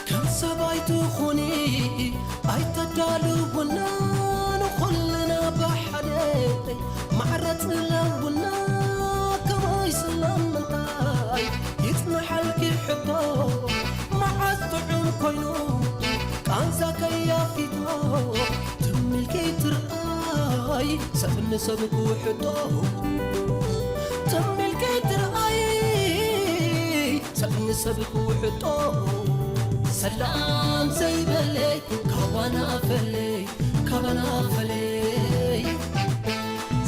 ከም ሰብ ኣይትኹኒ ኣይተዳልውና ንኹልና ብሓደ ማዕረ ጽለውና ከመይ ስለምንታይ ይጽንሓልኪ ሕቶ መዓዝ ጥዑም ኮይኑ ቃንዛ ከያፊቶ ትም ኢልኪ ትርኣይ ሰብ ንሰብ ክውሕጦ ትም ኢልኪ ትርኣይ ሰብ ንሰብ ክውሕጦ ሰላም ዘይበለይ ካባና ፈለይ ካባና ፈለይ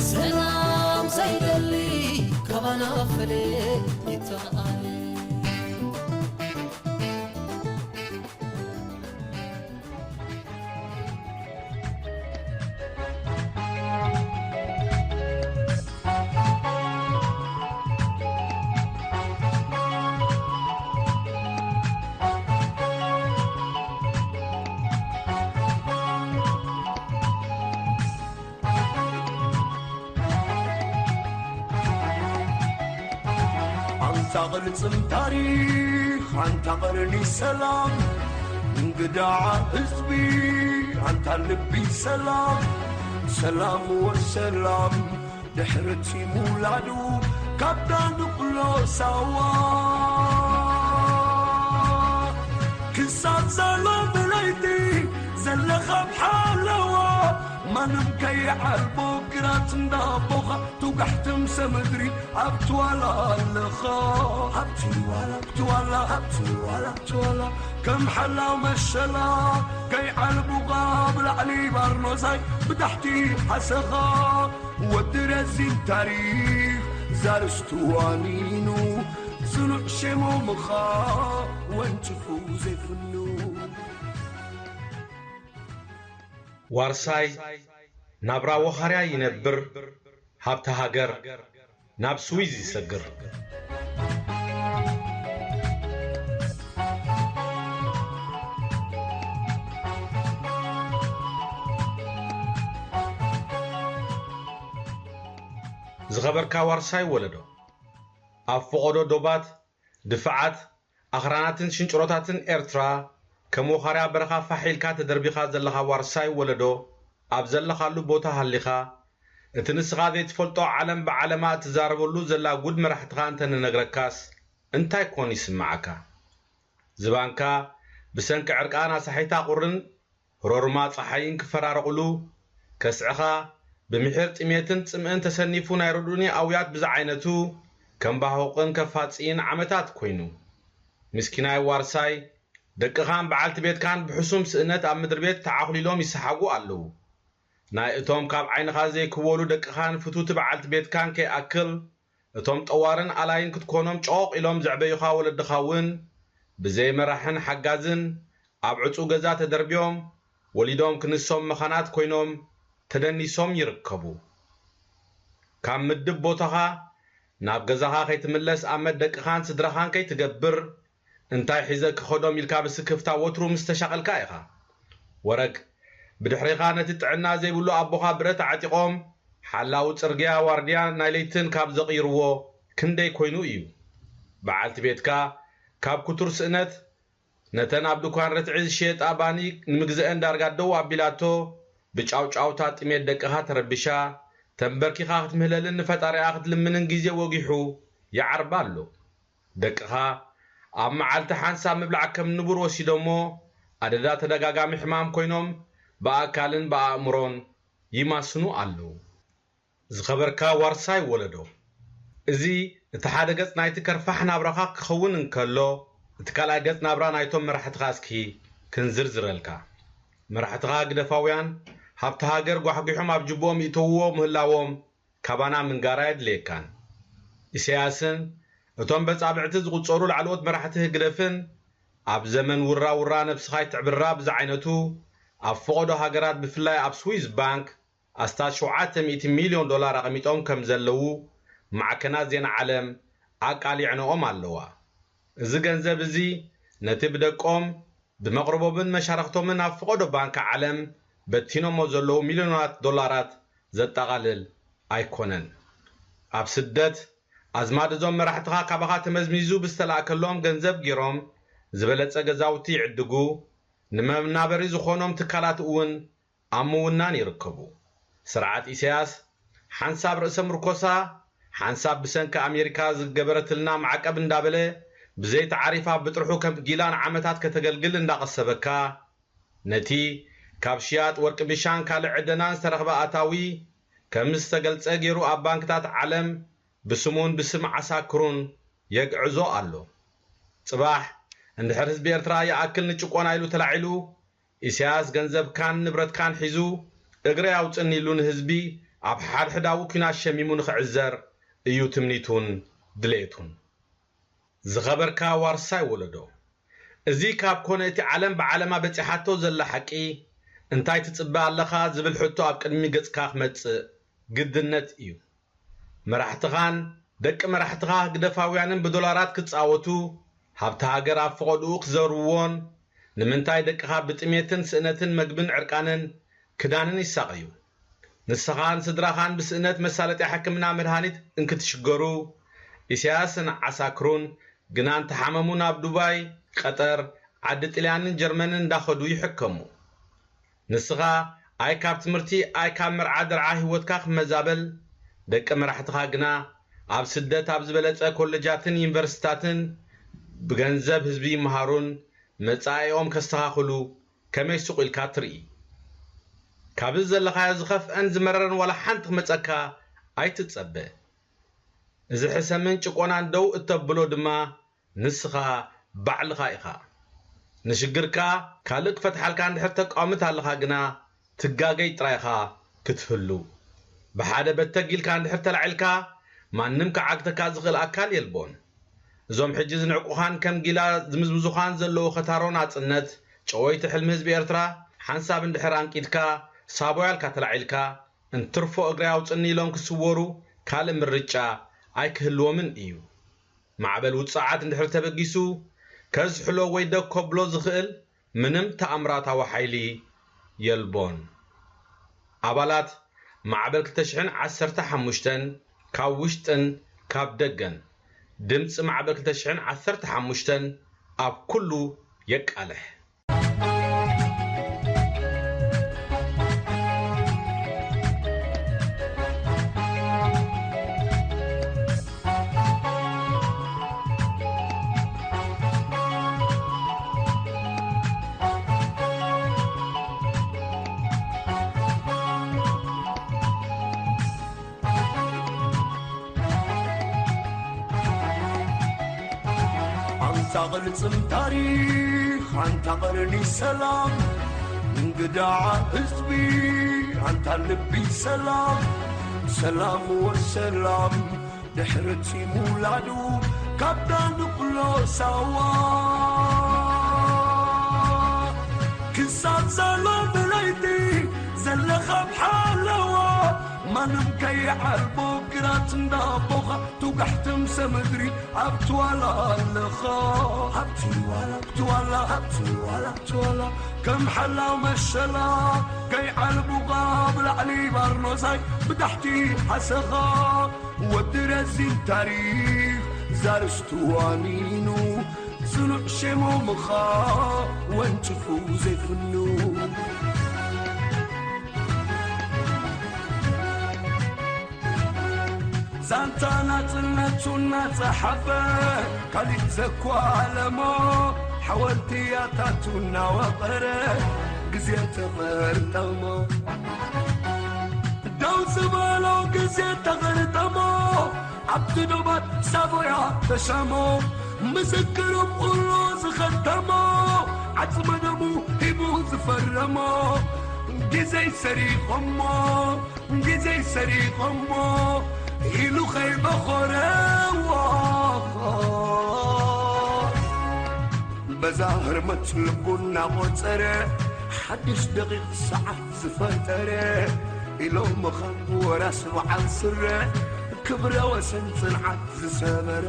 ሰላም ዘይደሊ ካባና ፈለይ ይተኣለይ። ኣንታ ቅልጽም ታሪኽ ኣንታ ቀርኒ ሰላም እንግዳ ህዝቢ ኣንታ ልቢ ሰላም ሰላም ወሰላም ድሕርቲ ምውላዱ ካብ ዳንድኩሎ ሳዋ ክሳብ ዘሎ ብለይቲ ዘለኻ ብሓለዋ ማንም ከይዓልቦ ግራት እንዳቦኻ ትውጋሕ ትምሰ ምድሪ ኣብቲ ዋላ ኣለኻ ኣብቲ ዋላ ኣብቲ ዋላ ኣብቲ ዋላ ኣብቲ ዋላ ከም ሓላው መሸላ ከይዓልቡኻ ብላዕሊ ባርኖሳይ ብታሕቲ ሓሰኻ ወዲ ረዚን ታሪኽ ዛርስቱ ዋኒኑ ጽኑዕ ሸሞምኻ ወንጭፉ ዘይፍኑ። ዋርሳይ ናብራ ወኻርያ ይነብር፣ ሃብቲ ሃገር ናብ ስዊዝ ይሰግር። ዝኸበርካ ዋርሳይ ወለዶ፣ ኣብ ፈቐዶ ዶባት፣ ድፋዓት፣ ኣኽራናትን ሽንጭሮታትን ኤርትራ፣ ከም ወኻርያ በረኻ ፋሕ ኢልካ ተደርቢኻ ዘለኻ ዋርሳይ ወለዶ፣ ኣብ ዘለኻሉ ቦታ ሃሊኻ፣ እቲ ንስኻ ዘይትፈልጦ ዓለም ብዓለማ እትዛረበሉ ዘላ ጉድ መራሕትኻ እንተንነግረካስ እንታይ ኮን ይስምዓካ? ዝባንካ ብሰንኪ ዕርቃን ኣሳሒታ ቁርን ሮርማ ጸሓይን ክፈራረቑሉ፣ ከስዕኻ ብምሒር ጥሜትን ጽምእን ተሰኒፉ ናይ ርዱኒ ኣውያት ብዝዓይነቱ ከም ባሆቕን ከፋጽይን ዓመታት ኮይኑ። ምስኪናይ ዋርሳይ፣ ደቅኻን በዓልቲ ቤትካን ብሕሱም ስእነት ኣብ ምድሪ ቤት ተዓኹሊሎም ይሰሓጉ ኣለዉ። ናይ እቶም ካብ ዓይንኻ ዘይክወሉ ደቅኻን ፍቱቲ በዓልቲ ቤትካን ከይኣክል፣ እቶም ጠዋርን ኣላይን ክትኮኖም ጨቖቕ ኢሎም ዘዕበዩኻ ወለድኻ እውን ብዘይ መራሕን ሓጋዝን ኣብ ዕጹው ገዛ ተደርብዮም፣ ወሊዶም ክንሶም መኻናት ኮይኖም ተደኒሶም ይርከቡ። ካብ ምድብ ቦታኻ ናብ ገዛኻ ከይትምለስ ኣመት ደቅኻን ስድራኻን ከይትገብር፣ እንታይ ሒዘ ክኸዶም ኢልካ ብስክፍታ ወትሩ ምስ ተሻቐልካ ኢኻ። ወረግ፣ ብድሕሬኻ ነቲ ጥዕና ዘይብሉ ኣቦኻ ብረት ዓጢቖም፣ ሓላው ጽርግያ ዋርድያ ናይ ለይትን ካብ ዘቕይርዎ ክንደይ ኮይኑ እዩ። በዓልቲ ቤትካ ካብ ክቱር ስእነት ነተን ኣብ ድኳን ርትዒ ዝሸየጣ ባኒ ንምግዘአን ዳርጋ ደው ኣቢላቶ፣ ብጫውጫውታ ጥሜት ደቅኻ ተረቢሻ፣ ተንበርኪኻ ክትምህለልን ንፈጣሪኣ ክትልምንን ግዜ ወጊሑ ይዓርባ ኣሎ። ደቅኻ ኣብ መዓልቲ ሓንሳብ ምብላዕ ከም ንቡር ወሲዶሞ፣ ኣደዳ ተደጋጋሚ ሕማም ኮይኖም ብኣካልን ብኣእምሮን ይማስኑ ኣለዉ። ዝኸበርካ ዋርሳይ ወለዶ፣ እዚ እቲ ሓደ ገጽ ናይቲ ከርፋሕ ናብራኻ ክኸውን እንከሎ፣ እቲ ካልኣይ ገጽ ናብራ ናይቶም መራሕትኻ እስኪ ክንዝርዝረልካ። መራሕትኻ ግደፋውያን ሃብቲ ሃገር ጓሕጒሖም ኣብ ጅቦኦም ይእተውዎ ምህላዎም ካባና ምንጋር ኣየድልየካን። ኢሳያስን እቶም በጻብዕቲ ዝቑጸሩ ላዕለዎት መራሕቲ ህግደፍን ኣብ ዘመን ውራ ውራ ነብስኻ ይትዕብራ ብዝዓይነቱ ኣብ ፈቐዶ ሃገራት ብፍላይ ኣብ ስዊዝ ባንክ ኣስታት ሸውዓተ ሚእቲ ሚልዮን ዶላር ኣቐሚጦም ከም ዘለዉ ማዕከናት ዜና ዓለም ኣቃሊዐንኦም ኣለዋ። እዚ ገንዘብ እዚ ነቲ ብደቆም፣ ብመቕርቦምን መሻርኽቶምን ኣብ ፈቐዶ ባንክ ዓለም በቲኖሞ ዘለዉ ሚልዮናት ዶላራት ዘጠቓልል ኣይኮነን። ኣብ ስደት ኣዝማድ እዞም መራሕትኻ ካባኻ ተመዝሚዙ ብዝተላእከሎም ገንዘብ ገይሮም ዝበለጸ ገዛውቲ ይዕድጉ፣ ንመናበሪ ዝኾኖም ትካላት እውን ኣብ ምውናን ይርከቡ። ስርዓት ኢሳያስ ሓንሳብ ርእሰ ምርኮሳ፣ ሓንሳብ ብሰንኪ ኣሜሪካ ዝገበረትልና ማዕቀብ እንዳበለ ብዘይተዓሪፋ ብጥርሑ ከም ጊላ ንዓመታት ከተገልግል እንዳቐሰበካ፣ ነቲ ካብ ሽያጥ ወርቂ ብሻን ካልእ ዕደናን ዝተረኽበ ኣታዊ ከም ዝተገልጸ ገይሩ ኣብ ባንክታት ዓለም ብስሙን ብስም ዓሳክሩን የግዕዞ ኣሎ። ጽባሕ እንድሕር ህዝቢ ኤርትራ ይኣክል ንጭቆና ኢሉ ተላዒሉ፣ ኢሳያስ ገንዘብካን ንብረትካን ሒዙ እግረይ ኣውጽኒ ኢሉ ንህዝቢ ኣብ ሓድሕዳዊ ኲናት ሸሚሙ ንኽዕዘር እዩ ትምኒቱን ድሌቱን። ዝኸበርካ ዋርሳይ ወለዶ፣ እዚ ካብ ኮነ እቲ ዓለም ብዓለማ በጺሓቶ ዘላ ሓቂ፣ እንታይ ትጽበ ኣለኻ ዝብል ሕቶ ኣብ ቅድሚ ገጽካ ክመጽእ ግድነት እዩ። መራሕትኻን ደቂ መራሕትኻ ህግደፋውያንን ብዶላራት ክጻወቱ፣ ሃብቲ ሃገር ኣብ ፈቐድኡ ክዘርውዎን፣ ንምንታይ ደቅኻ ብጥሜትን ስእነትን መግብን ዕርቃንን ክዳንን ይሳቐዩ? ንስኻን ስድራኻን ብስእነት መሳለጥያ ሕክምና መድሃኒት እንክትሽገሩ፣ ኢሳያስን ዓሳክሩን ግና እንተሓመሙ ናብ ዱባይ፣ ቀጠር፣ ዓዲ ጥልያንን ጀርመንን እንዳኸዱ ይሕከሙ። ንስኻ ኣይ ካብ ትምህርቲ ኣይ ካብ መርዓ ደርዓ ህይወትካ ክመዛበል፣ ደቂ መራሕትኻ ግና ኣብ ስደት ኣብ ዝበለጸ ኮለጃትን ዩኒቨርሲታትን ብገንዘብ ህዝቢ ይመሃሩን መጻኢኦም ከስተኻኽሉ ከመይ ሱቕ ኢልካ ትርኢ? ካብዚ ዘለኻዮ ዝኸፍአን ዝመረረን ዋላ ሓንቲ ክመጸካ ኣይትጸበ። እዚ ሕሰምን ጭቆናን ደው እተብሎ ድማ ንስኻ ባዕልኻ ኢኻ። ንሽግርካ ካልእ ክፈትሓልካ እንድሕር ተቃውምት ኣለኻ ግና ትጋገይ ጥራይኻ ክትህሉ። ብሓደ በተግ ኢልካ እንድሕር ተላዒልካ ማንም ክዓግተካ ዝኽእል ኣካል የልቦን። እዞም ሕጂ ዝንዕቁኻን ከም ጊላ ዝምዝምዙኻን ዘለዉ ኸታሮ ናጽነት ጨወይቲ ሕልሚ ህዝቢ ኤርትራ ሓንሳብ እንድሕር ኣንቂድካ ሳቦ ያልካ ተላዒልካ እንትርፎ እግሪ ኣውጽኒ ኢሎም ክስወሩ ካልእ ምርጫ ኣይክህልዎምን እዩ። ማዕበል ውጽዓት እንድሕር ተበጊሱ ከዝሕሎ ወይ ደግ ከብሎ ዝኽእል ምንም ተኣምራታዊ ሓይሊ የልቦን። ኣባላት ማዕበል ክልተ ሽሕን ዓሰርተ ሓሙሽተን ካብ ውሽጥን ካብ ደገን ድምጺ ማዕበል ክልተ ሽሕን ዓሰርተ ሓሙሽተን ኣብ ኩሉ የቃልሕ። ኣንታ ቅልጽም ታሪኽ፣ ኣንታ ቀርኒ ሰላም፣ እንግዳ ህዝቢ፣ ኣንታ ልቢ ሰላም፣ ሰላም ወሰላም። ድሕሪ እቲ ምውላዱ ካብ ዳንጉሎ ሳዋ ክሳብ ዛሎ ብለይቲ ዘለኻ ኣብ ሓለዋ ማንም ከይዓልቦ ግራት እንዳቦኻ ትውጋሕ ትምሰ ምድሪ ኣብቲ ዋላ ኣለኻ። ኣብቲ ዋላ፣ ኣብቲ ዋላ፣ ኣብቲ ዋላ፣ ኣብቲ ዋላ ከም ሓላው መሸላ ከይዓልቡኻ ብላዕሊ ባርኖሳይ ብታሕቲ ሓሰኻ ወዲ ረዚን ታሪኽ ዛርስቱ ዋኒኑ ጽኑዕ ሸሞምኻ ወንጭፉ ዘይፍኑ። ዛንታ ናጽነቱ እናጸሓፈ ካሊእ ዘኳለሞ ሓወልቲ ያታቱ እናወቐረ ግዜ ተቐርጠሞ ደው ዝበሎ ግዜ ተቐርጠሞ ኣብቲ ዶባት ሳቦያ ተሸሞ ምስክሩ ኩሉ ዝኸተሞ ዓጽመ ደሙ ሂቡ ዝፈረሞ ግዜ ሰሪቖሞ ግዜ ሰሪቖሞ ኢሉ ከይበኾረዎ በዛ ህርመት ልቡ እናቖጸረ ሓድሽ ደቂቕ ሰዓት ዝፈጠረ ኢሎም ምዃን ወራስ በዓል ስረ ክብረ ወሰን ጽንዓት ዝሰበረ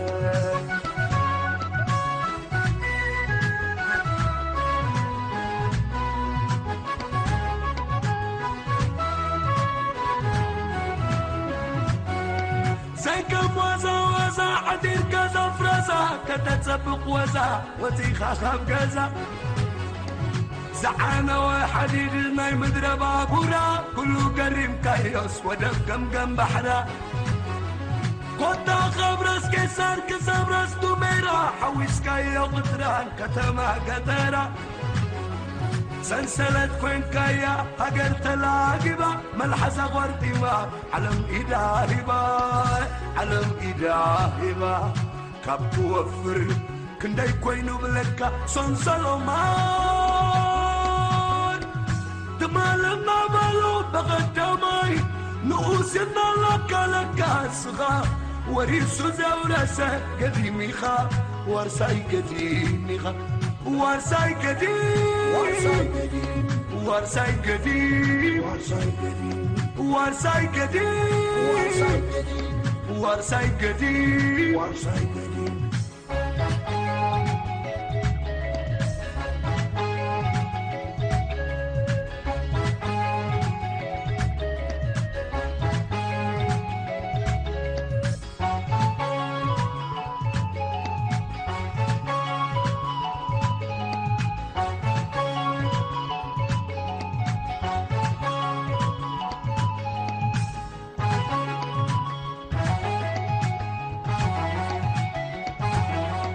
ዘይከም ዋዛ ዋዛ ዓዲርካ ዛፍረዛ ከተጸብቕ ወዛ ወጺኻ ካብ ገዛ ዝዓነወ ሓዲድ ናይ ምድረ ባቡራ ኩሉ ገሪምካዮስ ወደብ ገምገም ባሕራ ኮታ ካብ ራስ ቄሳር ክሳብ ራስ ዱሜራ ሓዊስካዮ ቅጥራን ከተማ ገጠራ ሰንሰለት ኮንካያ ሃገር ተላጊባ መልሓሳ ቆርጢማ ዓለም ኢዳ ሂባ ዓለም ኢዳ ሂባ ካብ ትወፍር ክንደይ ኮይኑ ብለካ ሰንሰሎማን ትማል እናበሉ ብቐዳማይ ንኡስ እናላካ ለካ እስኻ ወሪሱ ዘውረሰ ገዲም ኢኻ ዋርሳይ ገዲም ኢኻ ዋርሳይ ገዲም ዋርሳይ ገዲም ዋርሳይ ገዲም ዋርሳይ ገዲም ዋርሳይ ገዲም ዋርሳይ ገዲም ዋርሳይ ገዲም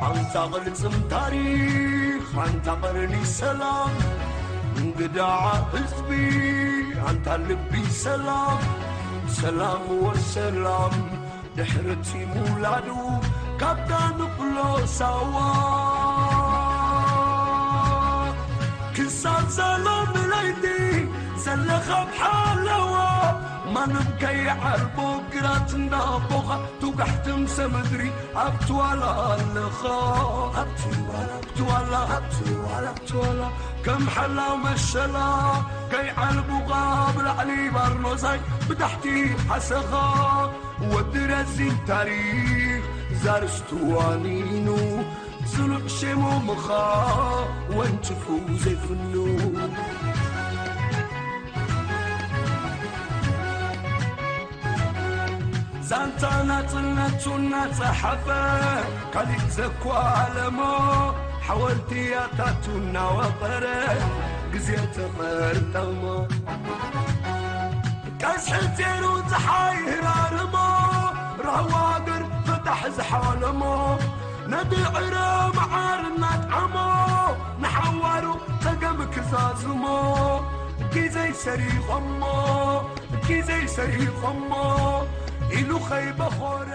ኣንታ ቅልጽም ታሪኽ ኣንታ ቀርኒ ሰላም እንግዳ ህዝቢ ኣንታ ልቢ ሰላም ሰላም ወሰላም ድሕርቲ ምውላዱ ካብታ ንፍሎ ሳዋ ክሳብ ሰላም ለይቲ ዘለኻ ብሓለዋ ማንም ከይዓልቦ ግራት እንዳቦኻ ትውጋሕ ትምሰ ምድሪ ኣብቲ ዋላ ኣለኻ ኣብቲ ዋላ ኣብቲ ዋላ ኣብቲ ዋላ ኣብቲ ዋላ ከም ሓላው መሸላ ከይዓልቡኻ ብላዕሊ ባርኖሳይ ብታሕቲ ሓሰኻ ወዲ ረዚን ታሪኽ ዛርስቱ ዋኒኑ ጽኑዕ ሸሞምኻ ወንጭፉ ዘይፍኑ ዛንታ ናጽነቱ እናጸሓፈ ካሊእ ዘኳለሞ ሓወልቲ ያታቱ እናወቐረ ግዜ ተቐርጠሞ ቀስሒ ዜሩ ፀሓይ ህራርሞ ራህዋ ሃገር ፍታሕ ዝሓለሞ ነቲ ዕረ መዓር እናጥዓሞ ንሓዋሩ ጸገም ክዛዝሞ ግዜይ ሰሪቖሞ ግዜይ ሰሪቖሞ ኢሉ ኸይበኾረ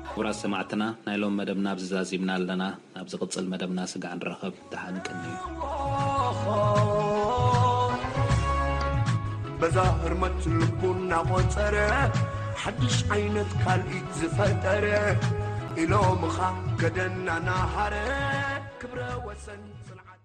ክቡራት ሰማዕትና ናይ ሎም መደብና ኣብዚ ዛዚምና ኣለና ናብ ዝቕጽል መደብና ስጋዕ ንራኸብ ደሓን ቀንዩ በዛ ህርመት ልቡ እናቖጸረ ሓድሽ ዓይነት ካልኢት ዝፈጠረ ኢሎምኻ ገደና ናሃረ ክብረ ወሰን ጽንዓት